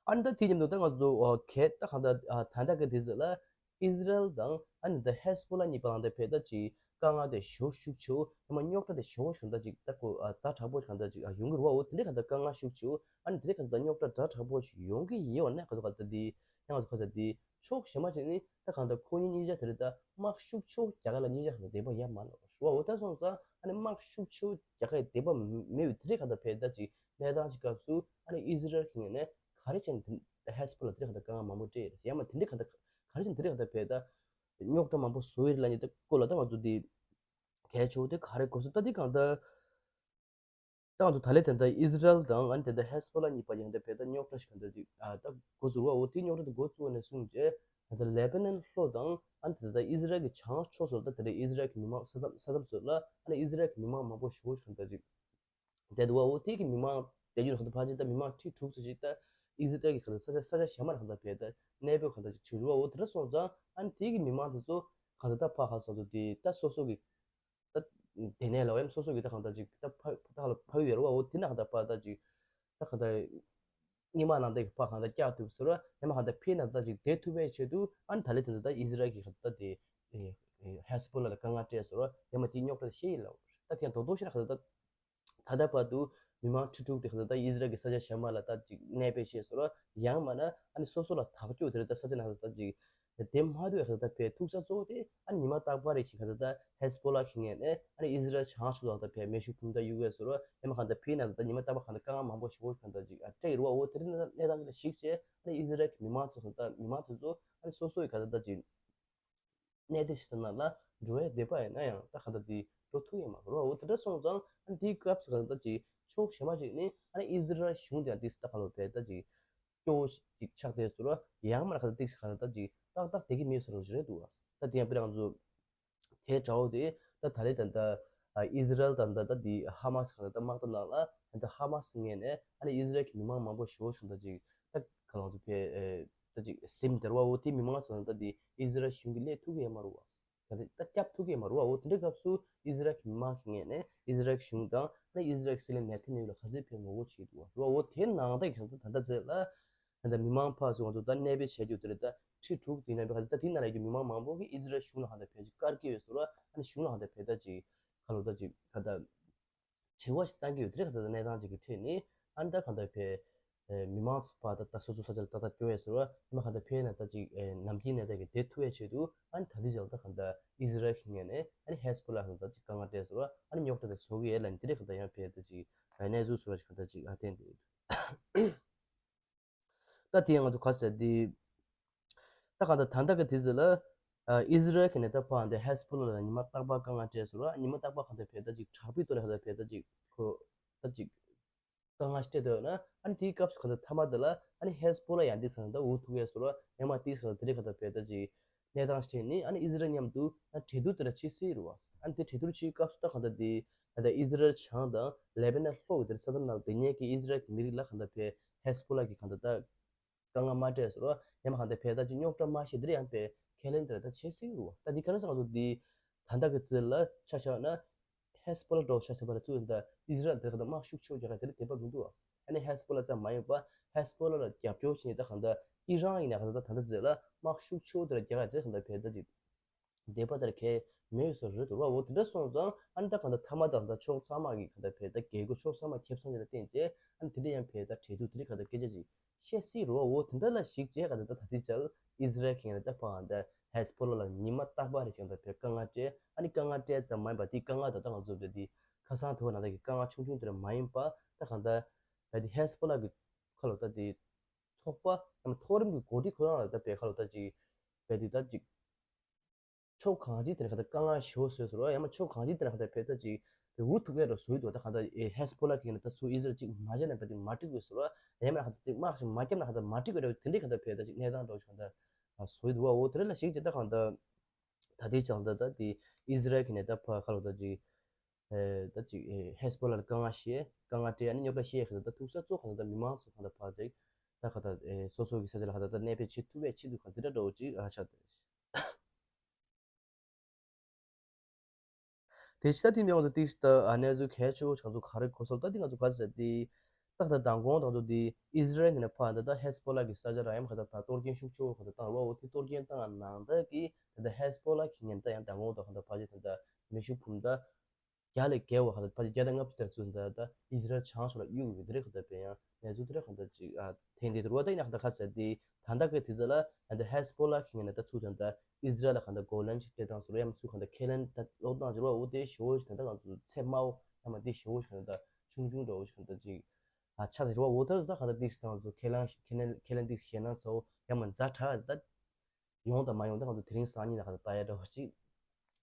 ཨ་ནི་ད་དེ་མཉམ་དུ་ད་ང་ཚོ་གལ་ད་གང་ལྟར་ད་ལྟ་གི་དུས་ཚོད་ལ་ཨི་ཟི་རལ་དང་ཨ་ནི་ད་ཧེ་སི་བྷོ་ལ་གཉིས་པ་ལ་ད་ཕེ་ད་ཅིག་དཀའ་ངལ་དེ་ཞེ་པོ་ཤུགས་ཆེ་བོ་ཡང་མ་རྙོག་དྲ་དེ་ཞེ་པོ་གང་ལྟར་ཅིག་ད་ཁོ་ཛ་དྲག་པོ་གང་ལྟར་ཅིག་ཡོང་གི་རེད་བ། འོ་དེ་འདྲའི་གང་ལྟར་དཀའ་ངལ་ཤུགས་ཆེ་བོ་ཨ་ནི་དེ་འདྲའི་གང་ལྟར་རྙོག་དྲ་ཛ་དྲག་པོ་ཞིག་ཡོང་གི་ཡོད་བ་ན་གང་ལྟར་གང་ལྟར་དེ་ཡང་ང་ཚོ་གང་ལྟར་དེ་ཕྱོགས་གཞན་པ་ཅིག་ནི་ད་གང་ལྟར་ཁོ་གཉིས་གཉིས་ཆ་དེ་རེད་ད་དམག་ཤུགས་ཆེ་བོ་རྒྱག་ག་ལ་གཉིས་ཆ་གང་ལྟར་དད་པ་ཡོད་མ་རེད་བ། འོ་ད་སོང་ཙང་ཨ་ནི་དམག་ཤུགས་ཆེ་བོ་རྒྱག་ག་དད་པ་མེད་པའི་དེ་འདྲའི་གང་ལྟར་ཕེ་ད་ཅིག་གནས་སྟངས་ཅིག་སྐབས་སུ་ཨ་ནི་ཨི་ཟི་རལ་གྱི་ངོས་ནས་ག་རེ་བྱས་ནས་ཧེ་སི་བྷོ་ལ་དེ་འདྲའི་གང་ལྟར་དཀའ་ངལ་མང་པོ་སྤྲད་ཡོད་རེད། ཡང་མ་དེ་འདྲའི་གང་ལྟར་ག་རེ་བྱས་ནས་དེ་འདྲའི་གང་ལྟར་ཕེ་ད་རྙོག་དྲ་མང་པོ་བཟོ་ཡི་རེད་ལབ་མཁན་དེ་སྐོར་ལ་ད་ང་ཚོ་འདི་གལ་ཆེ་བོ་དེ་ག་རེ་གོ་སོང་ད་འདི་གང་ལྟར་ད་ང་ཚོ་ད་ལན་དེ་འདྲ་ཨི་ཟི་རལ་དང་ཨ་ནི་དེ་འདྲ་ཧེ་སི་བྷོ་ལ་གཉིས་པ་ཡང་དེ་ཕེ་ད་རྙོག་དྲ་ཞིག་གང་ལྟར་ཅིག་ཨ་ད་འགོ་ཚུགས་རོགས་འོ་དེ་རྙོག་དྲ་དེ་འགོ་བཙུགས་ནས་བཟུང་རྗེས་ད་ལེ་པ་ནན་ལྷོ་དང་ཨ་ནི་དེ་འདྲ་ཨི་ཟི་རལ་གྱི་བྱང་ཕྱོགས་སུ་ད་དེ་འདྲ་ཨི་ཟི་རལ་གྱི་མི་མང་ས་མཚམས་ས་མཚམས་སུ་ལ་ཨ་ནི་ཨི་ཟི་རལ་གྱི་མི་མང་མང་པོ་ཞེ་པོ་ཞིག་གང་ལྟར་ཅིག་བསྡད་འདུག་བ། འོ་དེ་གི་མི་མང་བསྡད་རྒྱུ་ནི་གང་ལྟར་ཕལ་ཆེར་ད་མི་མང་ཁྲི་དྲུག་ཙམ་ཞིག་ད་ཨི་ཟི་རལ་གྱི་གང་ལྟར་ས་ཆ་ས་ཆ་གཞན་མ་ལ་གང་ལྟར་ཕེ་ད་གནས་སྤོས་གང་ལྟར་ཅིག་བྱུང་འདུག་བ། འོ་དེ་འདྲ་སོང་ཙང་ཨ་ནི་དེ་གི་མི་མང་དེ་ཚོ་གང་ལྟར་ད་ཕར་གང་ལྟར་ཚོ་དེ་ད་སོ་སོ་གི་ད་དེ་ནས་ལ་ཡང་སོ་སོ་གི་ད་གང་ལྟར་ཅིག་ད་ཕ་ད་ལ་ཕ་ཡུལ་ཡོད་རེད་བ། འོ་དེ་ན་གང་ལྟར་ཕར་ད་ཅིག་ད་གང་ལྟར་སྔོན་མ་ནང་བསྡད་ཀྱི་ཕར་གང་ལྟར་བསྐྱར་ཐུབ་ཟེར་བ་ཡང་མ་གང་ལྟར་ཕེ་ན་ད་ཅིག་བསྡད་ཐུབ་པའི་ཆེད་དུ་ཨ་ནི་ད་ལན་དེ་འདྲ་ད་ཨི་ཟི་རལ་གྱི་གང་ལྟར་དེ་ཧེ་སི་བྷོ་ལ་ལ་དཀའ་ངལ་སྤྲད་ཟེར་བ་ཡང་མ་དེ་རྙོག་དྲ་ཤེས་ཡིན་ལ། ད་དེ་ཡང་རྡོག་རྡོག་ཤེས་ན་གང་ལྟར་ད་ད་ལྟ་བར་དུ་མི་མང་ཁྲི་དྲུག་དེ་གང་ལྟར་ད་ཨི་ཟི་རལ་གྱི་ས་ཆ་གཞན་མ་ལ་ད་ཅིག་གནས་སྤོས་བྱས་ཟེར་བ་ཡང་མ་ན་ཨ་ནི་སོ་སོ་ལ་ཐག་གཅོད་དེ་རེད་ད་ས་ཆ་ནང་ལ་ད་ཅིག་དེ་མ་གཏོགས་ཁ་ད་ཕེ་ཐུག་ས་གཙོ་བོ་དེ་ཨ་ནི་ཉི་མ་རྟག་པར་རེ་ཞིག་ཁ་ད་ཧེ་སི་བྷོ་ལ་གི་ངོས་ནས་ཨ་ནི་ཨི་ཟི་རལ་བྱང་ཕྱོགས་ལ་ད་ཕེ་མེ་ཤུགས་འཕུར་མདའ་གཡུག་གས་ཟེར་རོ་ཡང་མ་ཁ་ད་ཕེ་ན་ད་ཉི་མ་རྟག་པར་ཁ་ད་དཀའ་ངལ་མང་པོ་ཞིག་ཁ་ད་ཅིག་ཨ་སྤྲད་ཡོད་རོ། འོ་དེ་རིང་གནས་སྟངས་ལ་གཞིགས་བྱས་ཨ་ནི་ཨི་ཟི་རལ་གི་མི་མང་ཚོ་ཁ་ད་མི་མང་དེ་ཚོ་ཨ་ནི་སོ་སོ་ཡི་ཁ་ད་ད་ཅིག་གནས་སྡོད་ཞིག་ནང་ལ་འགྲོ་བའི་འདོད་པ་ཡིན་ན་ཡང་ད་ཁ་ད་དེ་འགྲོ་ཐུབ་ཡོད་མ་རེད་རོ། འོ་དེ་འདྲ་སོང་ཙང་ཨ་ནི་དེའི་སྐབས་སུ་ཁ་ད་ད་ཅིག་ཕྱོགས་གཞན་པ་ཞིག་ནི་ཨ་ནི་ཨི་ཟི་རལ་གཞུང་དེ་ཡང་དེ་ད་ཁ་ལོ་བས་ད་ཅིག་སྐྱོ་བོ་ཞིག་ཆགས་བསྡད་ཟེར་བ་ཡང་མར་ཁ་ཏིག་ཁ་ཏག་ཏག་ཅིག་ཏག་ཏག་བསྡད་ཀྱི་མེད་ཟེར་བ་ཞིག་རེད་འདུག་ད་དེ་ཡང་དཔེར་ང་ཚོ་དེ་དྲ་བོ་དེ་ད་ད་ལེ་ད་ད་ཨི་ཟི་རལ་དང་ད་ད་དེ་ཧ་མ་སི་ཁ་ཏག་ད་དམག་དོན་ནང་ལ་ད་ཧ་མ་སི་ངོས་ནས་ཨ་ནི་ཨི་ཟི་རལ་གྱི་མི་མང་མང་པོ་ཞེ་པོ་ཞིག་ད་ཅིག་ད་ཁ་ང་ཚོ་ཕེ་ད་ཅིག་སིམ་དེར་བ་འོ་དེ་མི་མང་ཚོ་ད་དེ་ཨི་ཟི་རལ་གཞུང་གི་སླེབས་ཐུབ་ཀྱི་ཡོད་མ་རེད་བ། ད་ལྟ་ད་སྐྱབས་ཐུབ་ཀྱི་མ་རེད་བ། འོ་དེ་འདྲའི་སྐབས་སུ་ཨི་ཟི་རལ་གྱི་མི་མང་གི་ངོས་ནས་ཨི་ཟི་རལ་གཞུང་དང་ཨ་ནི་ཨི་ཟི་རལ་གྱི་སྲིད་བློན་ནེ་ཐན་ཡ་ཧུ་ལ་ག་ཚོད་ཕན་ངོ་རྒོལ་བྱེད་འདུག་བ། འོ་དེ་ནང་ད་གང་ལྟར་ད་ལྟ་ཚེ་ལ་ད་ལྟ་མི་མང་ཕར་ཚུར་ང་ཚོ་ད་གནས་སྤོས་བྱས་རྒྱུ་དེ་རེད། ད་ཁྲི་དྲུག་དེ་ནང་བའི་ད་ལྟ་དེ་ནང་ལ་ཡོད་རྒྱུ་མི་མང་མང་པོ་གིས་ཨི་ཟི་རལ་གཞུང་ལ་གང་ལྟར་ཕལ་ཆེར་བཀར་གྱི་ཡོད་ཟེར་བ། ཨ་ནི་གཞུང་ལ་གང་ལྟར་ཕལ་ད་ཅིག་ཁ་ལོ་ད་ཅིག་ཁ་ད། དྲི་བ་ཞིག་བཏང་གི་ཡོད། དེ་རིང་གང་ལྟར་གནས་སྟངས་ཅིག་གི་ཁྲོད་ནས་ཨ་ནི་ད་གང་ལྟར་ཕེ་མི་མང་ཚོ་ཕར་ད་ད་སོ་སོ་ས་ཆ་ལ་ཏག་ཏག་སྐྱོ་ཡས་ཟེར་བ་ཡིན་ན་གང་ལྟར་ཕེ་ན་ད་ཅིག་ནམ་རྒྱུན་ནས་ད་གི་བསྡད་ཐུབ་ཡས་ཆེད་དུ་ཨ་ནི་ད་ལྟའི་ཆར་ད་གང་ལྟར་ཨི་ཟི་རལ་གྱི་ངོས་ནས་ཨ་ནི་ཧེ་སི་བྷོ་ལ་ལ་ད་ཅིག་དཀའ་ངལ་སྤྲད་ཟེར་བ་ཨ་ནི་རྙོག་དྲ་དེ་བཟོ་གི་ཡོད་ལབ་ནས་དེ་རིང་གང་ལྟར་ཡང་ཕེ་ད་ཅིག་གནས་ཚུལ་ཟེར་བ་ཞིག་གང་ལྟར་ཅིག་ཨ་བསྟན་བསྡད་ཡོད། ད་དེ་ཡང་ང་ཚོ་ག་ཟེར་དེ། ད་གང་ལྟར་ད་ལྟ་གི་དུས་ཚོད་ལ་ཨ་ཨི་ཟི་རལ་གྱི་ནས་ད་ཕར་འདི་ཧེ་སི་བྷོ་ལ་ལ་ཉི་མ་རྟག་པར་དཀའ་ངལ་སྤྲད་ཟེར་བ་ཉི་མ་རྟག་པར་གང་ལྟར་ཕེ་ད་ཅིག་དྲག་པོའི་ཐོག་ནས་གང་ལྟར་ཕེ་ད་ཅིག་ཁོ་ད་ཅིག་དཀའ་ངལ་སྤྲད་འདོད་ན་ཨ་ནི་དེའི་སྐབས་སུ་གང་ལྟར་མཐའ་མ་དེ་ལ་ཨ་ནི་ཧེ་སི་བྷོ་ལ་ཡང་དེ་ཚང་ད་འུ་ཐུག་ཡས་ཟེར་བ་ཡང་མ་དེའི་ཚང་དེ་རིང་གང་ལྟར་ཕེ་ད་ཅིག་གནས་སྟངས་ཤིག་ནི་ཨ་ནི་ཨི་ཟི་རལ་མཉམ་དུ་ཨ་གྲོས་བསྡུར་དེ་འདྲ་བྱེད་སྲིད་རེད་བ། ཨ་ནི་དེ་གྲོས་བསྡུར་བྱེད་སྐབས་སུ་ད་གང་ལྟར་དེ་ད་ལྟ་ཨི་ཟི་རལ་བྱང་དང་ལེ་བྷ་ནན་ལྷོ་གི་དེར་ས་མཚམས་ནང་བསྡད་མཁན་གྱི་ཨི་ཟི་རལ་གྱི་མི་རིགས་ལ་གང་ལྟར་ཕེ་ཧེ་སི་བྷོ་ལ་གི་གང་ལྟར་ད་དཀའ་ངལ་མ་སྤྲད་ཟེར་བ་ཡང་མ་གང་ལྟར་ཕེ་ད་ཅིག་རྙོག་དྲ་མ་བཤད་དེ་རེད་ཡང་ཕེ་ཁས་ལེན་དེ་འདྲ་ད་བྱེད་སྲིད་རེད་བ། ད་འདི་ག་རེ་ཟེར་ང་ཚོ་འདི་ད་ལྟ་གི་ཚུལ་ལ་ཆ་བཞག་ན། ཧེ་སི་བྷོ་ལ་འགྲོ་ཆ་ཆ་བ་ལ་ཚུར་ད་ཨི་ཟི་རལ་དེ་ག་ད་དམག་ཤུགས་ཆེ་བོ་རྒྱག་ག་དེ་ལ་དད་པ་མི་འདུག་ཨ་ནི་ཧེ་སི་བྷོ་ལ་ཙམ་མ་ཡིན་པ་ཧེ་སི་བྷོ་ལ་ལ་རྒྱབ་སྐྱོར་བྱེད་ནས་ད་ག་ད་ཨི་རན་ཡིན་ན་ག་ད་ད་ད་ད་ཟེར་ལ་དམག་ཤུགས་ཆེ་བོ་དེ་ལ་རྒྱག་ག་དེ་ག་ད་ཕེ་ད་ཅིག་དད་པ་དེ་ལ་གལ་མེད་སོ་རེད་དུ་ར། འོ་དེ་འདྲ་སོང་ཙང་ཨ་ནི་ད་ག་ད་མཐའ་མ་ད་ད་ཕྱོགས་ཚང་མ་གི་ག་ད་ཕེ་ད་རྒྱལ་སྒོ་ཕྱོགས་ཚང་མ་ཁེབས་ཚང་དེ་ལ་བརྟེན་ཏེ་ཨ་ནི་དེ་འདྲ་ཡང་ཕེ་ད་གྲོས་བསྡུར་དེ་རིགས་ག་ད་སྐད་ཆ་ཅིག་བཤད་སྲིད་རོ། འོ་དེ་འདྲ་ལ་གཞིགས་བྱས་ག་ད་ད་ད་ལྟའི་ཆར་ཨི་ཟི་རལ་གྱི་ངོས་ནས་ད་ཕར་ད་ཧེ་སི་བྷོ་ལ་ལ་ཉི་མ་རྟག་པར་རེ་བཞིན་ད་ཕེ་དཀའ་ངལ་སྤྲད་ཨ་ནི་དཀའ་ངལ་སྤྲད་ཙམ་མ་ཡིན་པ་དེ་དཀའ་ངལ་ད་ད་ང་ཚོ་ད་དེ་ཁ་སང་དེ་བ་ན་ད་གི་དཀའ་ངལ་ཆུང་ཆུང་དེ་ར་མ་ཡིན་པ་ད་གང་ད་ད་དེ་ཧེ་སི་བྷོ་ལ་གི་ཁ་ལོ་ད་དེ་ཚོགས་པ་ཡང་མཐོ་རིམ་གྱི་འགོ་ཁྲིད་ཁོ་རང་ལ་ད་ཕེ་ཁ་ལོ་ད་ཅིག་ཕེ་དེ་ད་ཅིག་ཕྱོགས་གང་ཅིའི་དེ་ནས་ག་ད་དཀའ་ངལ་ཞེ་པོ་བཟོས་ཟེར་བ་ཡང་མ་ཕྱོགས་གང་ཅིའི་དེ་ནས་ག་ད་ཕེ་ད་ཅིག་ཕེ་འུ་ཐུག་ཡས་རོ་བཟོས་འདུག་ད་ག་ད་ཨེ་ཧེ་སི་བྷོ་ལ་གི་ནས་ད་ཚུར་ཨི་ཟི་རལ་ཅིག་མ་བྱས་ན་ཕེ་དེ་མ་འགྲིག་གི་ཟེར་བ་ཡང་མ་ག་ད་ཅིག་དམག་ཞིག་མ་བརྒྱབ་ན་ག་ད་མ་འགྲིག་གི་རེད། དེ་འདྲའི་ག་ད་ཕེ་ད་ཅིག་གནས་སྟངས་འདྲ་བོ་ཞིག་ག་ད་བཟོས་འདུག་འོ་དེ་རེད་ལ་གཞིགས་བྱས་ད་ག་ད་ད་ལྟའི་ཆར་ད་ད་དེ་ཨི་ཟི་རལ་གི་ནས་ད་ཕར་ཁ་ལོ་ད་ཅིག་ཨེ་ད་ཅིག་ཨེ་ཧེ་སི་བྷོ་ལ་ལ་དཀའ་ངལ་བཤད་དཀའ་ངལ་སྤྲད་ཨ་ནི་རྙོག་དྲ་བཤད་ག་ད་ད་ཐུག་ས་གཙོ་ག་ད་ད་མི་མང་ཚོ་ག་ད་ཕར་ཅིག་ད་ག་ད་ཨེ་སོ་སོ་གི་ས་ཆ་ལ་ག་ད་ད་གནས་སྤོས་བྱེད་ཐུབ་པའི་ཆེད་དུ་ག་འདི་འདྲ་འདྲ་བོ་ཅིག་ཨ་ཆགས་ཏེ། དེ་ཕྱི་ད་དེ་ནས་འོང་དུ་ཏིག་ད་གནས་ཚུལ་གལ་ཆེ་བོ་ཆགས་ཚུལ་ག་རེ་གོ་སོང་ད་དེ་ང་ཚོ་ག་ཟེར་དེ་ད་ད་མདང་དགོང་དང་དུ་དེ་ཨིས་ར་ཨེལ་ནས་ཕར་ད་ད་ཧེ་སི་བྷོ་ལ་གི་ས་ཆ་ར་ཡང་ག་ད་ད་གཏོར་སྐྱོན་ཤུགས་ཆེ་བོ་ག་ད་བཏང་ར་བ་འོ་དེ་གཏོར་སྐྱོན་བཏང་ནང་ད་གི་ད་ད་ཧེ་སི་བྷོ་ལ་གི་ངན་ད་ཡང་མདང་དགོང་དང་ག་ད་ཕར་ཅི་ད་ད་མེ་ཤུགས་འཕུར་མདའ་བརྒྱ་ལས་བརྒལ་བ་ག་ད་ཕར་ཅི་བརྒྱ་དང་ལྔ་བཅུ་དེར་ཚུད་ད་ད་ཨིས་ར་ཨེལ་བྱང་ཕྱོགས་ལ་གཡུག་ཡོད་དེ་རེད་ག་ད་པས་ཡང་གནས་ཚུལ་དེ་རེད་ག་ད་ཅིག་ཨ། ཐེངས་འདི་དུ་རུ་བ་ད་ཡིན་ན་ག་ད་ཁ་ཟེར་དེ་ད་ལྟ་གི་དུས་ཚོད་ལ་ད་ལྟ་ཧེ་སི་བྷོ་ལ་གི་ངོས་ནས་ད་ཚུར་ད་ལྟ་ཨིས་ར་ཨེལ་ལ་ག་ད་གོ་ལན་ཅིག་སྤྲད་སྟངས་སུ་རུ་ཡང་ཚུར་ག་ད་ཁས་ལེན་ད་སློག་སྟངས་ཅིག་རུ་བ་འོ་དེ་ཞེ་བོ་ཞིག་ད་ལྟ་ང་ཚོ་ཚད་དམའ་བོ་ཡང་མ་དེ་ཞེ་བོ་ཞིག་ག་ད་ཆུང་ཆུང་འདྲ་བོ་ཞིག་ག་ད་ཅིག་ཨ་ཆགས་ཏེ་རུ་བ་འོ་ད་ད་ག་ད་ཏིག་སི་ད་ང་ཚོ་ཁས་ལེན་ཁས་ལེན་ཁས་ལེན་ཏིག་སི་བྱས་ན་ཚ་བོ་ཡང་མ་ཛ་དྲག་ད་ཡོང་དང་མ་ཡོང་ད་ང་ཚོ་དེ་རིང་སང་ཉིན་ལ་ག་ད་ལྟ་ཡ་འདྲ་བོ་ཅིག་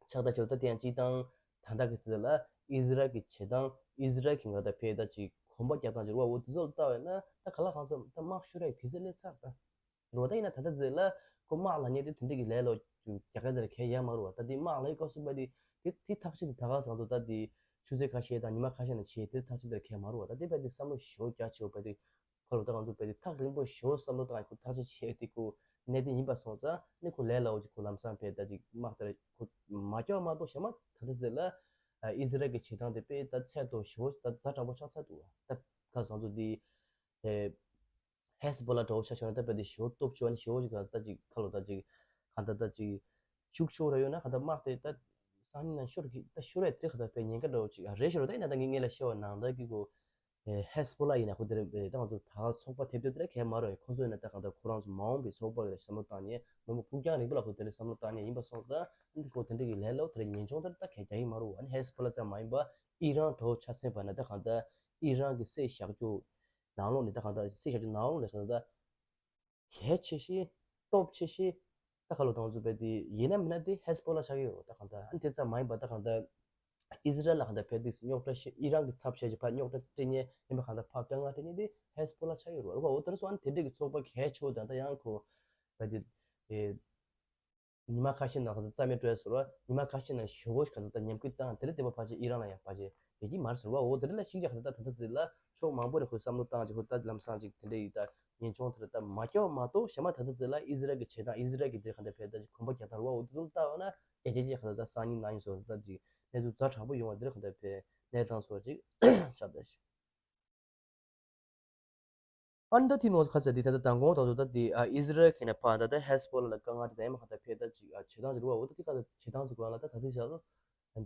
ཆགས་ད་ཆགས་ད་དེ་ཡང་སྤྱི་བཏང་ད་ལྟ་གི་ཚེ་ལ་ཨིས་ར་ཨེལ་གྱི་བྱེད་སྟངས་ཨིས་ར་ཨེལ་གྱི་ང་ད་ཕེ་ད་ཅིག་གོམ་པ་རྒྱག་སྟངས་ཅིག་རུ་བ་འོ་དེ་ཚོ་ལ་ལྟ་བས་ན་ད་ག་ལ་གང་འཚམ་ད་དམག་ཤོར་ཡག་དུས་ཚོད་སླེབས་ཚར་ད་རུ་བ་ད་ཡིན་ན་ད་ལྟ་ཚེ་ལ་ཁོ་དམག་ལ་ཉེ་དེ་དེ་འདྲ་གི་ལས་ལོ་རྒྱག་ག་དེར་གལ་ཡ་མ་རུ་བ་ད་དེ་དམག་ལ་ཡི་སྐབས་སུ་པ་དེ་དེ་དེ་ཐག་ཆོད་དེ་ད་ག་སང་དུ་ད་དེ་ཆུ་ཚོད་ཁ་ཤས་དང་ཉི་མ་ཁ་ཤས་ནང་བྱས་དེ་ཐག་ཆོད་དེར་གལ་མ་རུ་བ་ད་དེ་པ་དེ་བསམ་བློ་ཞོ་རྒྱ་ཆེ་བ་པ་དེ། ཁོ་ལ་ད་ང་ཚོ་བལ་ཏེ་ཐག་རིང་པོ་ཞོ་བསམ་བློ་བཏང་ཁོ་ཐག་ཆོད་བྱས་ཏེ་ཁོ་གནད་དོན་ཡིན་པ་སོང་ཙང་ནི་ཁོ་ལས་སླ་བོ་ཅིག་ཁོ་ལམ་སང་བལ་ད་ཅིག་དམག་དེར་ཁོ་མ་སྐྱོ་མ་གཏོགས་ཞེ་མ་ད་ལྟ་ཟེར་ལ་ཨི་ཟི་རལ་གྱི་བྱེད་སྟངས་དེ་དཔེ་ད་ཚད་དོ་ཞོ་ད་ཛ་དྲག་པོ་ཆགས་ཚར་འདུག་ད་ཁ་སང་ཚོ་འདི་ཧེ་སི་བྷོ་ལ་འདྲ་བོ་ཆ་བཞག་ན་ད་བལ་ཏེ་ཞོ་སྟོབས་ཆེ་བ་ནི་ཞོ་ཅིག་ད་ཅིག་ཁ་ལོ་ད་ཅིག་ག་ད་ད་ཅིག་ཤུགས་ཆེ་བ་ར་ཡོད་ན་ག་ད་དམག་དེ་ད་སང་ཉིན་ན་ཤོར་གི་ད་ཤོར་ཡ་དེ་ག་ད་བལ་ཉེན་ཁ་འདྲ་བོ་ཅིག་རེད་ཤོར་ད་ཡིན་ན་ད་ངས་ངས་ལ་ཤེས་བ་ནང་ད་གི་གོ་ཧེ་སི་བྷོ་ལ་ཡིན་ན་ཁོ་དེར་ད་ང་ཚོ་ད་ཚོགས་པ་ཐེབས་དུས་དེར་གས་མ་རོ་ཡིན་ཁོ་ཚོ་ཡིན་ན་ད་གང་ལྟར་ཁོ་རང་ཚོ་མ་འོངས་པའི་ཚོགས་པ་ཡོད་ལ་བསམ་བློ་བཏང་ཉེ་མ་འོངས་པ་ཕུགས་རྒྱང་རིང་པོ་ལ་ཁོ་དེར་བསམ་བློ་བཏང་ཉེ་ཡིན་པ་སོང་ཙང་ཨ་ནི་ཁོ་དེ་འདྲ་གི་ལས་སླ་བོ་དེར་ཉེན་ཆུང་དེར་ད་གས་རྒྱག་གི་མ་རོ་ཨ་ནི་ཧེ་སི་བྷོ་ལ་ཙམ་མ་ཡིན་པ་ཨི་རན་འགྲོ་ཆ་ཚན་པ་ན་ད་གང་ལྟར་ཨི་རན་གི་སྲིད་བཞག་རྒྱུ་ནང་ལོགས་ནས་ད་གང་ལྟར་སྲིད་བཞག་རྒྱུ་ནང་ལོགས་ནས་གང་ལྟར། གལ་ཆེ་ཤོས། སྟོབས་ཆེ་ཤོས། ད་ཁ་ལོ་དང་ཚོ་བས་དེ་ཡིན་ན་མིན་ན་དེ་ཧེ་སི་བྷོ་ལ་ཆགས་ཀྱི་ཡོད་ད་གང་ལྟར་ཨ་ནི་དེ་ཙམ་མ་ཡིན་པ་ད་གང་ལྟར་ཨི་ཟི་རལ་ལ་གང་ལྟར་ཕེ་དེ་རྙོག་དྲ་ཤི་ཨི་རན་གྱི་ཚབ་བྱས་ཀྱི་ཕར་རྙོག་དྲ་སྤྲད་ཉེ་ཡིན་པ་གང་ལྟར་ཕར་དཀའ་ངལ་སྤྲད་ཉེ་དེ་ཧེ་སི་བྷོ་ལ་ཆགས་ཀྱི་ཡོད་རེད་བ། འོ་དེ་རེད་སོང་ཨ་ནི་དེ་འདྲ་གི་ཚོགས་པ་གལ་ཆེ་བོ་དང་ད་ཡང་ཁོ་བས་དེ་ཨེ། ཉི་མ་ཁ་ཤས་ནང་ཁ་ཚ་མེད་སྤྲོད་ཟེར་བ་ཉི་མ་ཁ་ཤས་ནང་ཞོ་གོ་ཁ་ཚ་ཉམས་རྒུད་བཏང་དེ་ལ་བལྟས་པ་ཕལ་ཆེར་ཨི་རན་ལ་ཡང་ཕལ་ཆེར་ཡོད་ཀྱི་མ་རེད་ཟེར་བ། འོ་དེ་ལ་ཤིང་ཆ་ཁ་ཚ་ད་ད་ད་ཟེར་ལ་ཕྱོགས་མང་པོ་ནས་ཁོས་བསམ་བློ་བཏང་ཅིག་ཁོ་ད་ལམ་སང་ཅིག་དེ་འདྲ་ཡིན་ད་ཉེན་ཆུང་དེ་ལ་ད་མ་སྐྱོ་མ་གཏོགས་གཞན་མ་ད་ད་ཟེར་ལ་ཨི་ཟི་རལ་གྱི་བྱེད་སྟངས་ཨི་ཟི་རལ་གྱི་དེ་ག་འདྲ་བས་ད་ཅིག་གོམ་པ་རྒྱག་སྟངས་རེད་བ། འོ་དེ་ཚོ་ལྟ་བ་ན་རྒྱ་རྒྱ་ཅིག་ཁ་ཚ་ད་སང་ཉིན་ནང་ཡིན་སོང་ད་ཅིག་གནས་ཚུལ་ཛ་དྲག་པོ་ཡོང་བ་དེ་ལ་ག་འདྲ་བས་གནས་སྟངས་སོགས་ཅིག་ཆགས་ད་ཞུ། ཨ་ནི་ད་དེ་ནང་ཁ་ཚ་དེ་ད་ལྟ་མདང་དགོང་དང་དུ་ད་དེ་ཨ་ཨི་ཟི་རལ་གྱི་ནས་ཕར་ད་ལྟ་ཧེ་སི་བྷོ་ལ་ལ་དཀའ་ངལ་དེ་ད་ཡང་མ་ཁ་ད་ཕེ་ད་ཅིག་ཨ་བྱེད་སྟངས་ཅིག་རུ་བ་འོ་ད་དེ་ཁ་ད་བྱེད་སྟངས་ཅིག་གོ་ལ་ད་ད་དེ་བྱ་ལ་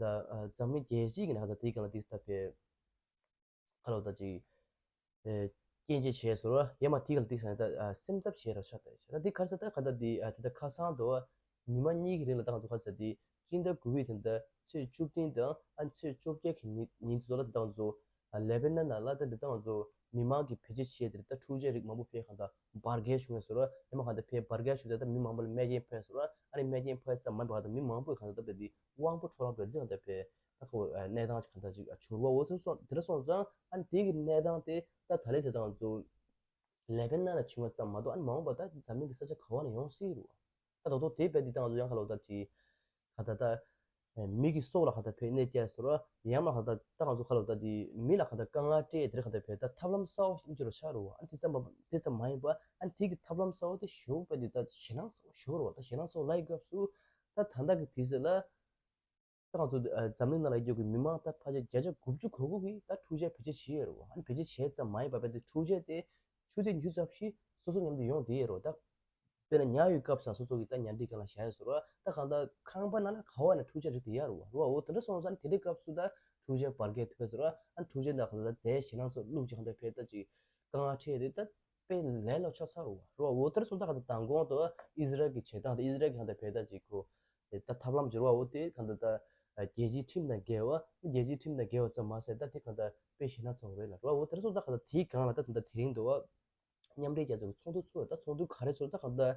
ད་ཨ་འཛམ་གླིང་རྒྱལ་སྤྱི་གི་ནས་ཁ་ད་དེ་ག་ལ་དེ་ད་ཕེ་ཁ་ལོ་ད་ཅིག་ཨེ་སྐྱོན་བརྗོད་བྱས་སོང་ར་ཡང་མ་དེ་ག་ལ་དེ་ས་ནས་ད་ཨ་སེམས་འཚབ་བྱས་ར་ཆ་ད་ད་དེ་ཁ་ཚ་ད་ཁ་ད་དེ་ཨ་དེ་ད་ཁ་སང་དུ་བ་ཉི་མ་གཉིས་ཀྱི་རིང་ལ་ད་ང་ཚོ་ཁ་ཚ་དེ་སྤྱི་ཟླ་དགུ་པའི་དེ་ད་ཚེས་བཅུ་བདུན་དང་ཨ་ཚེས་བཅོ་བརྒྱད་ཀྱི་ཉིན་ཉིན་དེ་ཚོ་ལ་ད་ང་ཚོ། ལེ་བྷ་ནན་ནང་ལ་ད་འདི་ལྟ་ང་ཚོ་མི་མང་གི་བེད་སྤྱོད་བྱས་ཏེ་ད་འཕྲུལ་ཆས་རིགས་མང་པོ་ཕེ་གང་ལྟར་འབར་གས་བྱུང་ཡོད་ཟེར་རོ། ཡང་མ་གང་ལྟར་ཕེ་འབར་གས་བྱུང་ད་ད་མི་མང་པོ་ལ་རྨས་སྐྱོན་ཕོག་ཡོད་ཟེར་རོ། ཨ་ནི་རྨས་སྐྱོན་ཕོག་ཡ་ཙམ་མ་ཡིན་པར་ད་མི་མང་པོས་གང་ལྟར་ད་ཕེ་འདི་དབང་པོ་འཕྲོ་བརླག་འགྲོ་འདི་གང་ལྟར་ཕེ་ད་ཁོ་གནས་སྟངས་ཅིག་གང་ལྟར་ཅིག་བྱུང་བ་འོ་ཚོ་སོང་དེ་འདྲ་སོང་ཙང་ཨ་ནི་དེ་གི་གནས་སྟངས་དེ་ད་ད་ལས་དེ་ད་ང་ཚོ། ལེ་བྷ་ནན་ལ་བྱུང་བ་ཙམ་མ་གཏོགས་ཨ་ནི་མ་འོངས་པ་ད་འཛམ་གླིང་གི་ས་ཆ་ག་བ་ན་ཡོང་སྲིད་རུ། ད་ད་དོ་དེ་བས་འདི་ད་ང་ཚོ་ཡང་ཁ་ལོ་ད་ཅི། ག་ད་ད། མི་གི་སྲོག་ལ་ག་ད་ཕེ་གནས་སྐྱེལ་ཟེར་རོ། ཡང་མ་ག་ད་ད་ང་ཚོ་ཁ་ལོ་ད་འདི་མི་ལ་ག་ད་དཀའ་ངལ་སྤྲད་དེར་ག་ད་ཕེ་ད་ཐབས་ལམ་གསར་བ་ཞིག་འགྱུར་བ་ཆགས་རུ་བ། ཨ་ནི་དེ་ཙམ་པ་དེ་ཙམ་མ་ཡིན་པ་ཨ་ནི་དེ་གི་ཐབས་ལམ་གསར་བ་དེ་ཞུ་བས་འདི་ད་ཞེད་སྣང་གསར་བ་ཞུ་རུ་བ། ད་ཞེད་སྣང་གསར་བ་ལ་ཡི་སྐབས་སུ་ད་ད་ལྟ་གི་དུས་ཚོད་ལ། ད་ང་ཚོ་ཨ་འཛམ་གླིང་ནང་ལ་ཡོད་པའི་མི་མང་ད་ཕལ་ཆེར་བརྒྱ་ཆ་དགུ་བཅུ་གོ་དགུ་གིས་ད་འཕྲུལ་ཆས་བེད་སྤྱོད་བྱེད་ཡོད་རེད་བ། ཨ་ནི་བེད་སྤྱོད་བྱས་ཙམ་མ་ཡིན་པ་བས་ཏེ་འཕྲུལ་ཆས་དེ་ཆུ་ཚོད་ཉི་ཤུ་རྩ་བཞི་སོ་སོ་མཉམ་དུ་ཡོང་བསྡད་ཡོད་རེད་བ། ད་དཔེར་ན་ཉལ་ཡོད་སྐབས་སུ་སོ་སོ་གིས་ད་ཉལ་ཁྲི་སྒང་ལ་བཞག་ཡོད་ཟེར་བ། ད་གང་ལྟར་ཁང་པ་ནང་ལ་ག་བ་ནས་འཕྲུལ་ཆས་རིགས་དེ་ཡོད་རེད་བ། རེད་བ། འོ་དེ་འདྲ་སོང་ཙང་དེ་འདྲའི་སྐབས་སུ་ད་འཕྲུལ་ཆས་འབར་གས་ཐུབ་པ་ཟེར་བ། ཨ་ནི་འཕྲུལ་ཆས་འདི་གང་ལྟར་རྫས་ཞེད་སྣང་སོགས་བླུགས་ཀྱི་གང་ལྟར་ཕེ་ད་ཅིག་དཀའ་ངལ་འཕྲད་དེ་ད། དཔེ་ལས་ལོ་ཆོག་ཚར་བ་རོ། འོ་དེར་སོང་ད་ག་ད་མདང་དགོང་དུ་ཨི་ཟི་རལ་གྱི་བྱེད་སྟངས་དེ་ཨི་ཟི་རལ་གྱི་གང་ལྟར་བེད་ད་ཅིག་གོ། ད་ཐབས་ལམ་སྦྱོར་བ་འོ་དེ་གང་ལྟར་ད་རྒྱལ་སྤྱིའི་ཁྲིམས་དང་འགལ་བ་རྒྱལ་སྤྱིའི་ཁྲིམས་དང་འགལ་བ་ཙམ་མ་ཟད་ད་དེ་གང་ལྟར་དཔེ་ཞེད་སྣང་ཚ་བོ་རེད་ལ་རོ། འོ་དེར་སོང་ད་ག་ད་དེའི་སྒང་ལ་ད་ད་དེ་རིང་དུ་བ་མཉམ་འབྲེལ་རྒྱལ་ཚོགས་ཀྱི་ཚོགས་འདུ་ཚོགས་ད་ཚོགས་འདུ་ག་རེ་ཚོགས་ད་གང་ལྟར་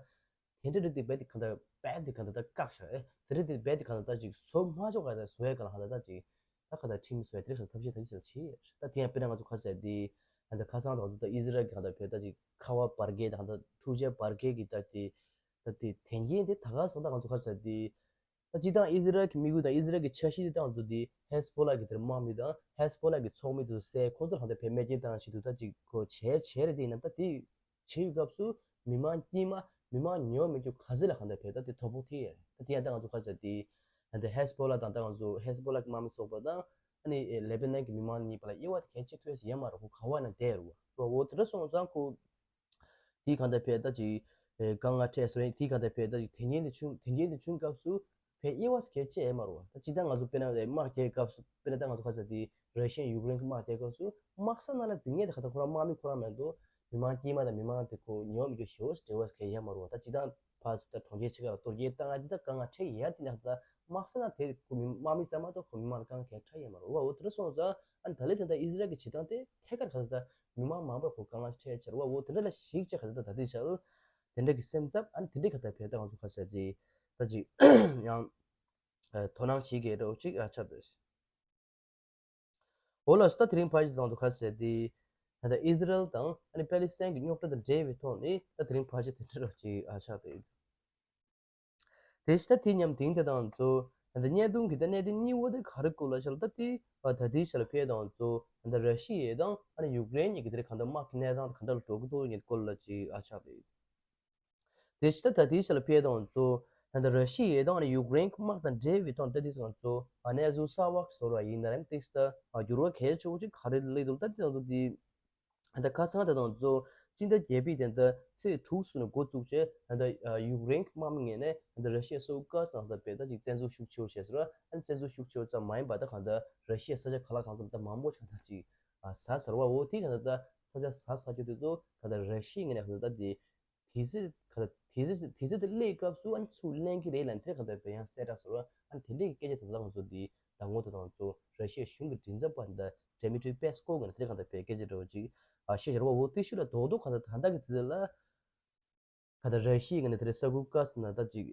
དེ་འདྲ་རེད་དེ་རྦད་དེ་གང་ལྟར་རྦད་དེ་གང་ལྟར་ད་བཀག་ཤག་ཨེ་དེ་རེད་དེ་རྦད་དེ་གང་ལྟར་ད་ཅིག་བཟོ་མ་ཆོག་ག་ད་བཟོ་ཡ་ག་ལ་གང་ལྟར་ད་ཅིག་ད་ག་ད་ཁྲིམས་བཟོས་དེ་རིགས་ཐབས་ཤེས་ཐབས་ཤེས་བྱས། ད་དེ་ཡང་དཔེར་ན་ང་ཚོ་ཁ་ཟས་དེ་ད་ཁ་སང་ད་ང་ཚོ་ད་ཨི་ཟི་རལ་གྱི་གང་ད་བོད་ད་ཅིག་ཁ་བ་འབར་གས་ད་གང་ད་འཕྲུལ་ཆས་འབར་གས་ཀྱི་ད་དེ་ད་དེ་དེ་འགན་དེ་ད་ག་སང་ད་ང་ཚོ་ཁ་ཟས་དེ་ད་སྤྱི་བཏང་ཨི་ཟི་རལ་གྱི་དམིགས་ཡུལ་དང་ཨི་ཟི་རལ་གྱི་འཆར་གཞི་དེ་ད་ང་ཚོ་དེ་ཧེ་སི་བྷོ་ལ་གི་དེར་དམག་མི་དང་ཧེ་སི་བྷོ་ལ་གི་ཚོགས་མི་དེ་ཚོ་བསད་ཁོང་ཚོར་གང་ད་བོད་མེ་སྐྱེལ་བཏང་ཞིག་ཏུ་ད་ཅིག་གོ་བྱས་བྱས་རེད། དེ་ཡིན་ན་ད་དེ་བྱེད་ཡུལ་སྐབས་སུ་མི་མང་དཀྱིལ་མ་མི་མང་ཉོ་མི་རྒྱུ་ག་ཚད་ལ་གང་ད་བོད་ད་དེ་དོ་ཕོག་ཐེ་ཡ་རེད། ད་དེ་ཡང་ད་ང་ཚོ་ཁ་ཟས་དེ། ཨ་ནི་ཧེ་སི་བྷོ་ལ་དང་ད་ང་ཚོ་ཧེ་སི་བྷོ་ལ་གི་དམག་མི་ཚོགས་པ་དང་ཨ་ནི་ལེ་བྷ་ནན་གྱི་མི་མང་གཉིས་བར་ལ་དབྱེ་བ་དེ་གལ་ཆེ་ཐུབ་ཡ་ཡོད་མ་རེད། ཁོ་ག་བ་ན་བསྡད་རུ་བ། འོ་དེ་འདྲ་སོང་ཙང་ཁོ་དེའི་གང་ལྟར་ཕེ་ད་ཅིག་དཀའ་ངལ་འཕྲད་སོང་། དེའི་གང་ལྟར་ཕེ་ད་ཅིག་དེ་ཉིན་དེ་བྱུང་དེ་ཉིན་དེ་བྱུང་སྐབས་སུ་ཕེ་དབྱེ་བ་གལ་ཆེ་ཡོད་མ་རེད་བ། ད་ཅི་ད་ང་ཚོ་དཔེར་ན་དམག་རྒྱག་སྐབས་སུ་དཔེར་ན་ད་ང་ཚོ་ཁ་ས་དེ་ར་ཤི་ཡ་ཡུཀ་རེན་གྱི་དམག་རྒྱག་སྐབས་སུ་དམག་ས་ནང་ལ་འཛིང་ཡས་དེ་ག་ད་ཁོ་རང་དམག་མི་ཁོ་རང་མེད་དོ། མི་མང་དཀྱུས་མ་དང་མི་མང་དེ་ཁོ་ཉོ་མི་རྒྱུ་ཞེ་པོ་འབྲེལ་བ་གལ་ཡོད་མ་རེད་བ། ད་ཅི་ད་ཕར་ཚུར་ད་གྲོང་ཁྱེར་ཕྱི་ཁ་ལ་གཏོར་རྒྱག་བཏང་ཡ་དེ་ད་དཀའ་ངལ་འཕྲད་ཡ་དེ་ནས་ད་དམག་ས་ན་དེ་ཁོ་མི་དམག་མི་ཙམ་མ་གཏོགས་ཁོ་མི་མང་ལ་དཀའ་ངལ་གང་འཕྲད་ཡ་མ་རེད་བ། འོ་དེ་འདྲ་སོང་ཙང་ཨ་ནི་ད་ལན་དེ་ད་ཨི་ཟི་རལ་གྱི་བྱེད་སྟངས་དེ་ཐད་ཀར་ག་ད་ད་མི་མང་མང་པོར་ཁོ་དཀའ་ངལ་འཕྲད་ཡ་ཆེ་རེད་བ། འོ་དེ་འདྲ་ལ་གཞིགས་བྱས་ག་ད་ད་ད་དེ་ཆ་དེ་འདྲ་གི་སེམས་འཚབ་ཨ་ནི་དེ་འདྲ་ག་ད་ཕེ་ད་ང་ཚོ་ཁ་ས་ཅིག་ད་ཅིག་ཡང་དོ་སྣང་བྱེད་དགོས་འདྲ་བོ་ཅིག་ཨ་ཆགས་འདུག་འོ་ལགས་སོ། ད་དེ་རིང་ཕལ་ཆེར་དང་དུ་ཁ་གསལ་ཏེ། ད་ལྟ་ཨི་ཟི་རལ་དང་ཨ་ནི་པེ་ལི་སི་ཐན་གྱི་རྙོག་དྲ་དང་འབྲེལ་བའི་ཐོག་ནས་ད་དེ་རིང་ཕལ་ཆེར་དེ་འདྲ་རོགས་ཅིག་ཨ་ཆགས་ཏེ། དེ་ཕྱི་ད་དེ་མཉམ་དེང་དེ་དང་གཙོ་ད་ལྟ་བརྙན་ཐུང་གི་ད་གནད་དོན་གཉིས་པོ་དེ་ག་རེ་སྐོར་ལ་ཆགས་ལ་ད་དེ་ད་དེའི་ཆ་ལ་ཕེ་དང་གཙོ་ད་ལྟ་ར་ཤི་ཡ་དང་ཨ་ནི་ཡུཀ་རེན་གཉིས་ཀྱི་དེ་རིང་གང་ལྟར་དམག་གི་གནས་སྟངས་གང་འདྲ་ལ་འགྲོ་གི་འདུག་ཡིན་སྐོར་ལ་ཅིག་ཨ་ཆགས་ཏེ། དེ་ཕྱི་ད་ད་དེའི་ཆ་ལ་ཕེ་དང་གཙོ་ད་ལྟ་ར་ཤི་ཡ་དང་ཨ་ནི་ཡུཀ་རེན་གྱི་དམག་དང་འབྲེལ་བའི་ཐོག་ད་དེ་དང་གཙོ་ཨ་གནས་ཚུལ་གསར་བ་བཟོ་ར་ཡིན་ན་རེམ་ཏིག་ད་འགྱུར་བ་གལ་ཆེ་བོ་ཅིག་ག་རེ་སླེབས་འདུག་ད་དེ་དང་གཙོ་དེ་ད་ཁ་སང་དེ་དང་གཙོ་སྤྱི་ཟླ་བརྒྱད་པའི་དེ་ད་ཚེས་དྲུག་ཙམ་ནས་འགོ་བཙུགས་བྱས་ད་ཡུཀ་རེན་གྱི་དམག་མི་ངོས་ནས་ད་ར་ཤི་ཡ་སོ་ཀ་སང་ད་བེ་ད་ཅིག་བཙན་འཛུལ་ཤུགས་ཆེ་བོ་བྱས་ཟེར་བ་ཨ་ནི་བཙན་འཛུལ་ཤུགས་ཆེ་བོ་ཙམ་མ་ཡིན་པ་ད་གང་ད་ར་ཤི་ཡ་ས་ཆ་ག་ལ་གང་འཚམ་ད་མང་པོ་ཆགས་ད་ཅིག་ཟ་ཟེར་བ་འོ་དེ་གང་ད་ད་ས་ཆ་ཟ་ཟ་རྒྱུ་དེ་ཚོ་གང་ད་ར་ཤི་ཡ་ངོས་ནས་གང་ད་ད་དེ། དེ་ཚེ་ག་ད་དེ་ཚེ་དེ་ཚེ་དེ་སླེབས་སྐབས་སུ་ཨ་ནི་ཚུར་ལེན་གྱི་རེད་ལ་དེ་ག་ད་བེ་ཡང་གསལ་བསྒྲགས་སོ་ཨ་ནི་དེ་འདྲའི་སྐད་ཆ་དེ་ལ་ང་ཚོ་འདི་ཟླ་ངོ་དེ་དང་ཚོ་ར་ཤི་ཡའི་གཞུང་གི་མགྲིན་ཚབ་པ་འདི་ཌེ་མི་ཊི་རི་པེ་སི་ཀོ་གི་ནས་དེ་ག་ད་བེ་སྐད་ཆ་འདྲ་བོ་ཅིག་ཨ་བཤད་བཞག་པ་འོ་དེ་ཤུ་ལ་རྡོག་རྡོག་ག་ད་ད་ལྟ་གི་དེ་ལ་ག་ད་ར་ཤི་ཡའི་གི་ནས་དེ་རེད་ས་ཁུལ་ཀ་སི་ན་ད་ཅིག་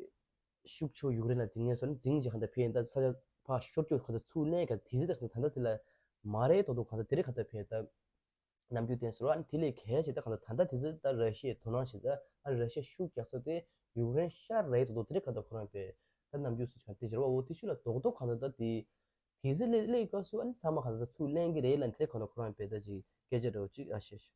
ཤུགས་ཆེ་ཡུཀ་རེན་ལ་འཛིང་ངེས་སོ་ནི་འཛིང་ཅིག་ག་ད་བེ་ད་ས་ཆ་ཕར་ཤོར་སྐྱོད་ག་ད་ཚུར་ལེན་ག་དེ་ཚེ་ད་ག་ད་ད་ཚེ་ལ་མ་རེད་རྡོག་རྡོག་ག་ད་དེ་རེད་ག་ད་བེ་ད། ནམ་རྒྱུན་བསྟན་ཟེར་བ་ཨ་ནི་དེ་ལས་གལ་ཆེ་ད་གང་ལྟར་ད་ལྟ་དེ་ཚོ་ད་ར་ཤི་ཡའི་དོ་སྣང་བྱེད་ད་ཨ་ནི་ར་ཤི་ཡ་ཤུགས་རྒྱག་ས་དེ་ཡུཀ་རེན་ཤར་རེད་དོ་དོ་དེ་རེད་གང་ལྟར་ཁོ་རང་པས་ད་ནམ་རྒྱུན་སུ་ཆགས་དེ་ཟེར་བ་འོ་དེ་ཤུ་ལ་རྡོག་རྡོག་གང་ལྟར་ད་དེ་དེ་ཚེ་ལས་ལས་སྐབས་སུ་ཨ་ནི་ཚང་མ་གང་ལྟར་ད་ཚུར་ལེན་གི་རེད་ལ་དེ་རེད་གང་ལྟར་ཁོ་རང་པས་ད་ཅིག་སྐད་ཆ་འདྲ་བོ་ཅིག་ཨ་བཤད་ཤག་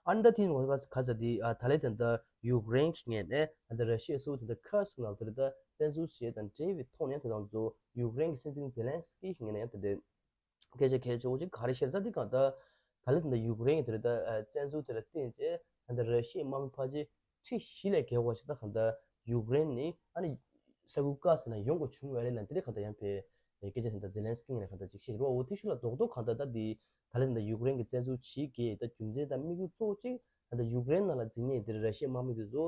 ཨ་ནི་ད་དེ་ནི་ཁ་ས་དེ་ཨ་ད་ལས་དེ་ད་ཡུཀ་རེན་གི་ངོས་ནས་ཨ་ད་ར་ཤི་ཡ་སུ་དེ་ད་ཁ་སུ་ནང་དེ་རེད་ད་བཙན་འཛུལ་བྱེད་དང་འབྲེལ་བའི་ཐོག་ནས་དེ་དང་ཚོ་ཡུཀ་རེན་གི་སྲིད་འཛིན་ཛེ་ལན་སི་ཀི་གི་ངོས་ནས་ཡང་དེ་འདྲའི་སྐད་ཆ་གལ་ཆེ་བོ་ཅིག་ག་རེ་བཤད་ད་འདི་གང་ལྟར་ད་ལྟ་ད་ཡུཀ་རེན་གྱི་དེ་རེད་ད་བཙན་འཛུལ་དེ་ལ་བརྟེན་བྱས་ད་ལྟ་ར་ཤི་ཡའི་དམག་མི་ཕལ་ཆེར་ཁྲི་བཞི་ལས་བརྒལ་བ་ཞིག་ད་གང་ལྟར་ཡུཀ་རེན་ནི་ཨ་ནི་ས་ཁུལ་ཀ་སི་ན་ཡོང་དགོས་བྱུང་བ་རེད་ལ་འདི་རེད་གང་ལྟར་ཡང་པའི་སྐད་ཆ་དེ་ད་ཛེ་ལན་སི་ཀི་ངོས་ནས་གང་ལྟར་ཅིག་བཤད་རེད་བ། འོ་དེ་ཤུ་ལ་རྡོག་རྡོག་གང་ལྟར་ད་འདི་ད་ལྟ་ད་ཡུཀ་རེན་གྱི་བཙན་འཛུལ་བྱེད་ཀྱི་ད་རྒྱུ་མཚན་ད་དམིགས་ཡུལ་གཙོ་བོ་ཅིག་ད་ལྟ་ཡུཀ་རེན་ནང་ལ་འཛིང་ངེས་འདིར་ར་ཤི་ཡའི་དམག་མི་དེ་ཚོ།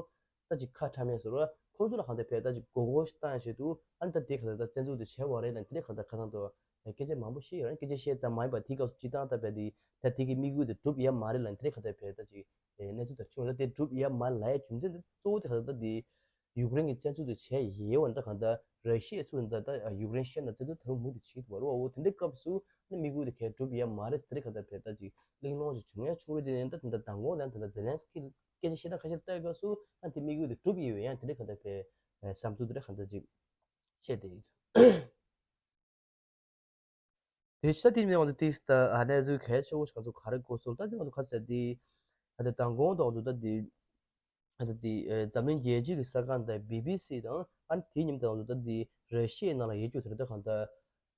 ད་ཅིག་ཁ་ཁྲ་མེད་ཟེར་བ་ཁོང་ཚོ་ལ་གང་ལྟར་བས་ད་ཅིག་མགོ་སྐོར་ཞིག་བཏང་ཡ་ཆེད་དུ་ཨ་ནི་ད་དེ་ག་ད་ད་བཙན་འཛུལ་དེ་བྱས་བ་རེད་ལ་དེ་རེད་ག་ད་ཁ་ཐང་དུ་སྐད་ཆ་མང་པོ་བཤད་ཡོད་རེད། སྐད་ཆ་བཤད་ཙམ་མ་ཡིན་པ་དེ་སྐབས་སུ་སྤྱི་བཏང་ད་བས་དེ་ད་དེ་གི་དམིགས་ཡུལ་དེ་འགྲུབ་ཡ་མ་རེད་ལ་དེ་རེད་ག་ད་བས་ད་ཅིག་གནས་ཚུལ་དེ་བྱུང་ལ་དེ་འགྲུབ་ཡ་མ་ལ་ཡ་རྒྱུ་མཚན་དེ་གཙོ་བོ་དེ་ག་ད་ད་དེ་ཡུཀ་རེན་གྱི་བཙན་འཛུལ་དེ་བྱས་ཡོད་བ་ད་ག་ད་ར་ཤི་ཡའི་ཚུལ་ད་ད་ཡུཀ་རེན་ཤར་ན་བཙན་འཛུལ་ད་རུང་མུ་མཐུད་བྱེད་ཀྱི་འདུག་བ་རེད་བ། འོ་དེ་འདྲའི་སྐབས་སུ་ཨ་ནི་དམིགས་ཡུལ་དེ་གས་འགྲུབ་ཡ་མ་རེད་དེ་རེད་ག་ད་བས་ད་ཅིག་གླེང་སློང་ཅིག་བྱུང་ཡ་ཆུང་རེད་དེ་ད་ད་མདང་དགོང་ལ་ད་ད་ཛེ་ལན་སི་ཀི་སྐད་ཆ་བཤད་སྟངས་ཁ་ཤས་ལྟ་སྐབས་སུ་ཨ་དེ་དམིགས་ཡུལ་དེ་གྲུབ་ཡོད་ཡང་དེ་འདྲ་གང་ལྟར་བས་བསམ་ཚུལ་དེ་འདྲ་གང་ལྟར་ཅིག་བཤད་བསྡད་ཡོད། དེ་ཤ་དེ་ནས་ང་ཚོ་ཏིས་ད་ཨ་གནས་ཚུལ་གལ་ཆེ་བོ་ཞིག་ང་ཚོ་ག་རེ་གོ་སོང་ད་དེ་ང་ཚོ་ཁ་ཟེར་དེ་ཨ་དེ་མདང་དགོང་དང་ང་ཚོ་ད་དེ་ཨ་དེ་དེ་འཛམ་གླིང་རྒྱལ་སྤྱི་གི་གསར་ཁང་དང་བི་བི་སི་དང་ཨ་དེའི་ཉིན་དང་ང་ཚོ་ད་དེ་ར་ཤི་ཡའི་ནང་ལ་ཡོད་རྒྱུ་དེ་འདྲ་གང་ལྟར།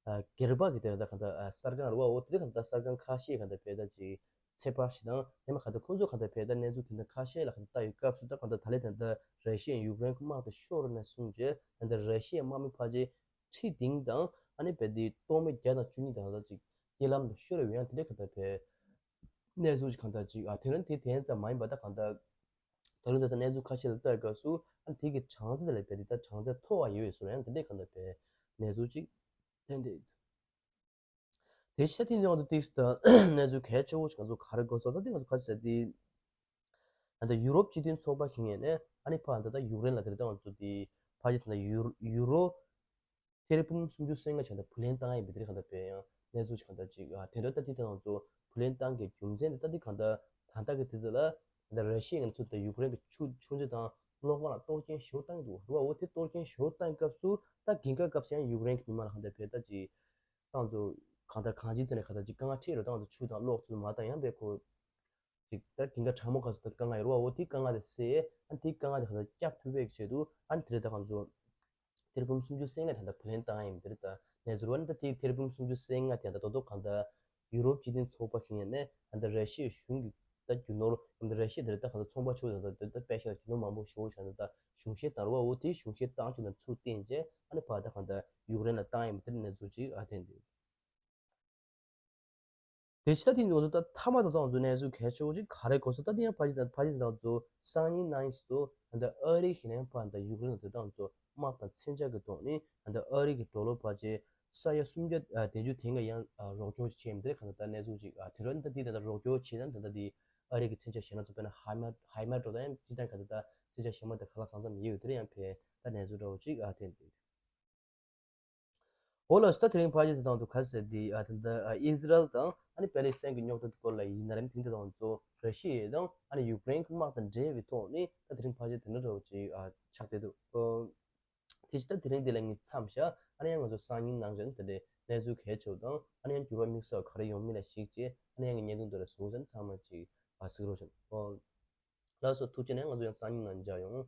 སྒེར་པ་གི་དེ་ད་གང་ལྟར་གསར་ཁང་རུ་བ་འོ་དེ་གང་ལྟར་གསར་ཁང་ཁ་ཤས་གང་ལྟར་བས་ད་ཅིག་ཚེ་འཕར་ཞིག་དང་ཡང་མ་གང་ལྟར་ཁོང་ཚོ་གང་ལྟར་བས་ད་གནས་ཚུལ་དེ་འདྲ་ཁ་ཤས་ལ་གང་ལྟར་ལྟ་ཡོད་སྐབས་སུ་ད་གང་ལྟར་ད་ལས་དེ་འདྲ་ར་ཤི་ཡ་ཡུཀ་རེན་གྱི་དམག་དེ་ཤོར་ནས་བཟུང་རྗེས་ད་ལྟ་ར་ཤི་ཡའི་དམག་མི་ཕལ་ཆེར་ཁྲི་བདུན་དང་ཨ་ནི་བས་དེ་སྟོང་མི་བརྒྱ་དང་བཅུ་གཉིས་དང་ད་ཅིག་རྐྱེན་ལམ་དུ་ཤོར་བའི་ཡང་དེ་འདྲ་གང་ལྟར་བས་གནས་ཚུལ་ཅིག་གང་ལྟར་ཅིག་ཨ་དེ་རིང་དེ་དེ་ཙམ་མ་ཡིན་པ་ད་གང་ལྟར་ད་རུང་ད་ལྟ་གནས་ཚུལ་ཁ་ཤས་ལ་ལྟ་སྐབས་སུ་ཨ་ནི་དེ་གི་གྲངས་ཚད་ལས་བས་དེ་ད་གྲངས་ཚད་མཐོ་བ་ཡོད་ཡོད་ཟེར་ཡང་དེ་འདྲ་གང་ལྟར་བས་གནས་ཚུལ་ཅིག་བསྟན་ཏེ། དེ་ཤ་ཐིན་ཡོང་དུ་ཏིག་ད་གནས་ཚུལ་གལ་ཆེ་བོ་ཞིག་ང་ཚོ་ག་རེ་གོ་སོང་ད་དེ་ང་ཚོ་ག་ཟེར་དེ། ཨ་ད་ཡུ་རོབ་སྤྱི་མཐུན་ཚོགས་པ་གི་ངོས་ནས་ཨ་ནི་ཕ་ད་ད་ཡུཀ་རེན་ལ་དེ་རེད་ད་ང་ཚོ་དེ་ཕ་ཅི་ད་ཡུ་ཡུ་རོ་ཐེར་འབུམ་སུམ་ཅུ་སོ་ལྔ་ཆ་ད་བུ་ལོན་བཏང་ཡ་ཡིན་པའི་དེ་རེད་གང་ལྟར་བས་ཡང་གནས་ཚུལ་ཞིག་གང་ལྟར་ཅིག་ཨ་དེ་འདྲ་ད་དེ་ད་ང་ཚོ་བུ་ལོན་བཏང་གི་རྒྱུ་མཚན་དེ་ད་དེ་གང་ལྟར་ད་ལྟ་གི་དུས་ཚོད་ལ་ད་ར་ཤི་ཡ་ང་ཚོ་ད་ཡུཀ་རེན་གི་ཆུ་ཆུ་མཛོད་དང་གློག་ཁང་ལ་གཏོར་སྐྱོན་ཞེ་པོ་བཏང་གི་འདུག་རེད་བ། འོ་དེ་གཏོར་སྐྱོན་ཞེ་པོ་བཏང་སྐབས་སུ་ད་གིན་ག་སྐབས་སུ་ཡང་ཡུཀ་རེན་གི་མི་མང་ལ་གང་ལྟར་བས་ད་ཅིག་ཏང་ཚོ་གང་ལྟར་གང་ཅི་དེ་ནས་གང་ལྟར་ཅིག་དཀའ་ངལ་འཕྲད་རེད། ཏང་ཚོ་ཆུ་དང་གློག་ཚོ་མ་བཏང་ཡང་བས་ཁོ་ཅིག་ད་གིན་ག་གྲང་མོ་ག་ཚོད་ད་དཀའ་ངལ་ཡོད་རེད་བ། འོ་དེ་དཀའ་ངལ་དེ་སེལ་ཨ་དེ་དཀའ་ངལ་དེ་གང་ལྟར་སྐྱབས་ཐུབ་པའི་ཆེད་དུ་ཨ་དེ་རེད་ད་གང་ཚོ་ ཐེར་འབུམ་སུམ་ཅུ་སོ་ལྔ་དེ་འདྲ་བུ་ལོན་བཏང་ཡིན་འདིར་ད་ནས་ཟུར་བ་ནི་ད་དེ་ཐེར་འབུམ་སུམ་ཅུ་སོ་ལྔ་དེ་འདྲ་ད་དོ་གང་ད་ཡུ་རོབ་སྤྱི་མཐུན་ཚོགས་པ་ཁེ་ནས་ད་ད་ར་ཤི་ཡའི་གཞུང་གི་ད་རྒྱུ་ནོར་ད་ར་ཤི་ཡ་དེ་རེད་ད་གང་ད་ཚོང་པ་ཆུང་ད་ད་ད་པེ་ཤ་ལ་རྒྱུ་ནོར་མང་པོ་ཞུ་བྱ་ད་ད་གཞུང་བཞེས་བཏང་རུ་བ་འོ་དེ་གཞུང་བཞེས་བཏང་རྒྱུ་ན་ཚུར་བརྟེན་རྗེས་ཨ་ནི་ཕ་ད་གང་ད་ཡུཀ་རེན་ལ་བཏང་ཡིན་པ་དེ་ནས་ཚུར་ཅིག་ཨ་བསྟན་འདུག་དེ་ཕྱི་ད་དེ་ང་ཚོ་ད་མཐའ་མ་ད་ང་ཚོ་གནས་ཚུལ་གལ་ཆེ་བོ་ཅིག་ག་རེ་གོ་སོང་ད་དེ་ཡང་ཕ་ཅི་ད་ཕ་ཅི་ད་ང་ཚོ་སང་ཉིན་གནངས་ཉིན་སུ་ད་ཨ་རི་གི་ནས་ཕ་ད་ཡུཀ་རེན་ལ་དེ་ད་ང་ཚོ་དམག་དང་མཚོན་ཆ་གི་ཐོག་ནས་ད་ཨ་རི་གི་ཌོ་ལར་ཕ་ཅི་ས་ཡ་སུམ་བརྒྱ་དེ་ཚོ་དེང་གི་ཡང་རོགས་སྐྱོར་བྱས་མི་དེ་ག་ད་གནས་ཚུལ་ཅིག་དེ་ར་ད་དེ་ད་རོགས་སྐྱོར་བྱས་ན་ད་ད་དེ་ཨ་རི་གི་མཚོན་ཆ་གཞན་ན་ཚོ་དཔེར་ན་ཧའི་མ་ཧའི་མ་འགྲོ་ད་ཡང་ཅི་ད་ག་ད་ད་མཚོན་ཆ་གཞན་མ་ད་ག་ལ་གང་འཚམ་ཡོད་དེ་ར་ཡང་ཕེ་ད་གནས་ཚུལ་འདྲ་བོ་ཅིག་ཨ་དེ་འདུག་འོ་ལགས་སོ། ད་དེ་རིང་ཕལ་ཆེར་དེ་དང་དུ་ག་ཟེར་དེ་ཨ་དེ་འདྲ་ཨི་ཟི་རལ་དང་ཨ་ནི་པེ་ལི་སི་ཐན་གྱི་རྙོག་དྲ་དེ་སྐོར་ལ་ཡིན་ན་རེད། དེ་འདྲ་དང་དུ་ར་ཤི་ཡ་དང་ཨ་ནི་ཡུཀ་རེན་གྱི་དམག་དང་འབྲེལ་བའི་ཐོག་ནས་ད་དེ་རིང་ཕལ་ཆེར་དེ་འདྲ་འདྲ་བོ་ཅིག་ཨ་ཆགས་བསྡད་འདུག་དེ་ཕྱི་ད་དེ་རིང་འདི་ལ་ངས་མཚམས་བཞག་ཨ་ནི་ཡང་ང་ཚོ་སང་ཉིན་ནང་བཞིན་དེ་འདྲའི་གནས་ཚུལ་གལ་ཆེ་བ་དང་ཨ་ནི་ཡང་འགྱུར་བ་དམིགས་བསལ་ག་རེ་ཡོང་མིན་ལ་གཞིགས་བྱས་ཨ་ནི་ཡང་གི་བརྙན་ཐུང་འདི་ལ་བཟུང་བྱས་ཚང་མ་ཅིག་ཨ་གཟིགས་རོགས་བྱུང་། ལགས་སོ། ཐུགས་རྗེ་ཆེ། ང་ཚོ་ཡང་སང་ཉིན་ནང་མཇལ་ཡོང་།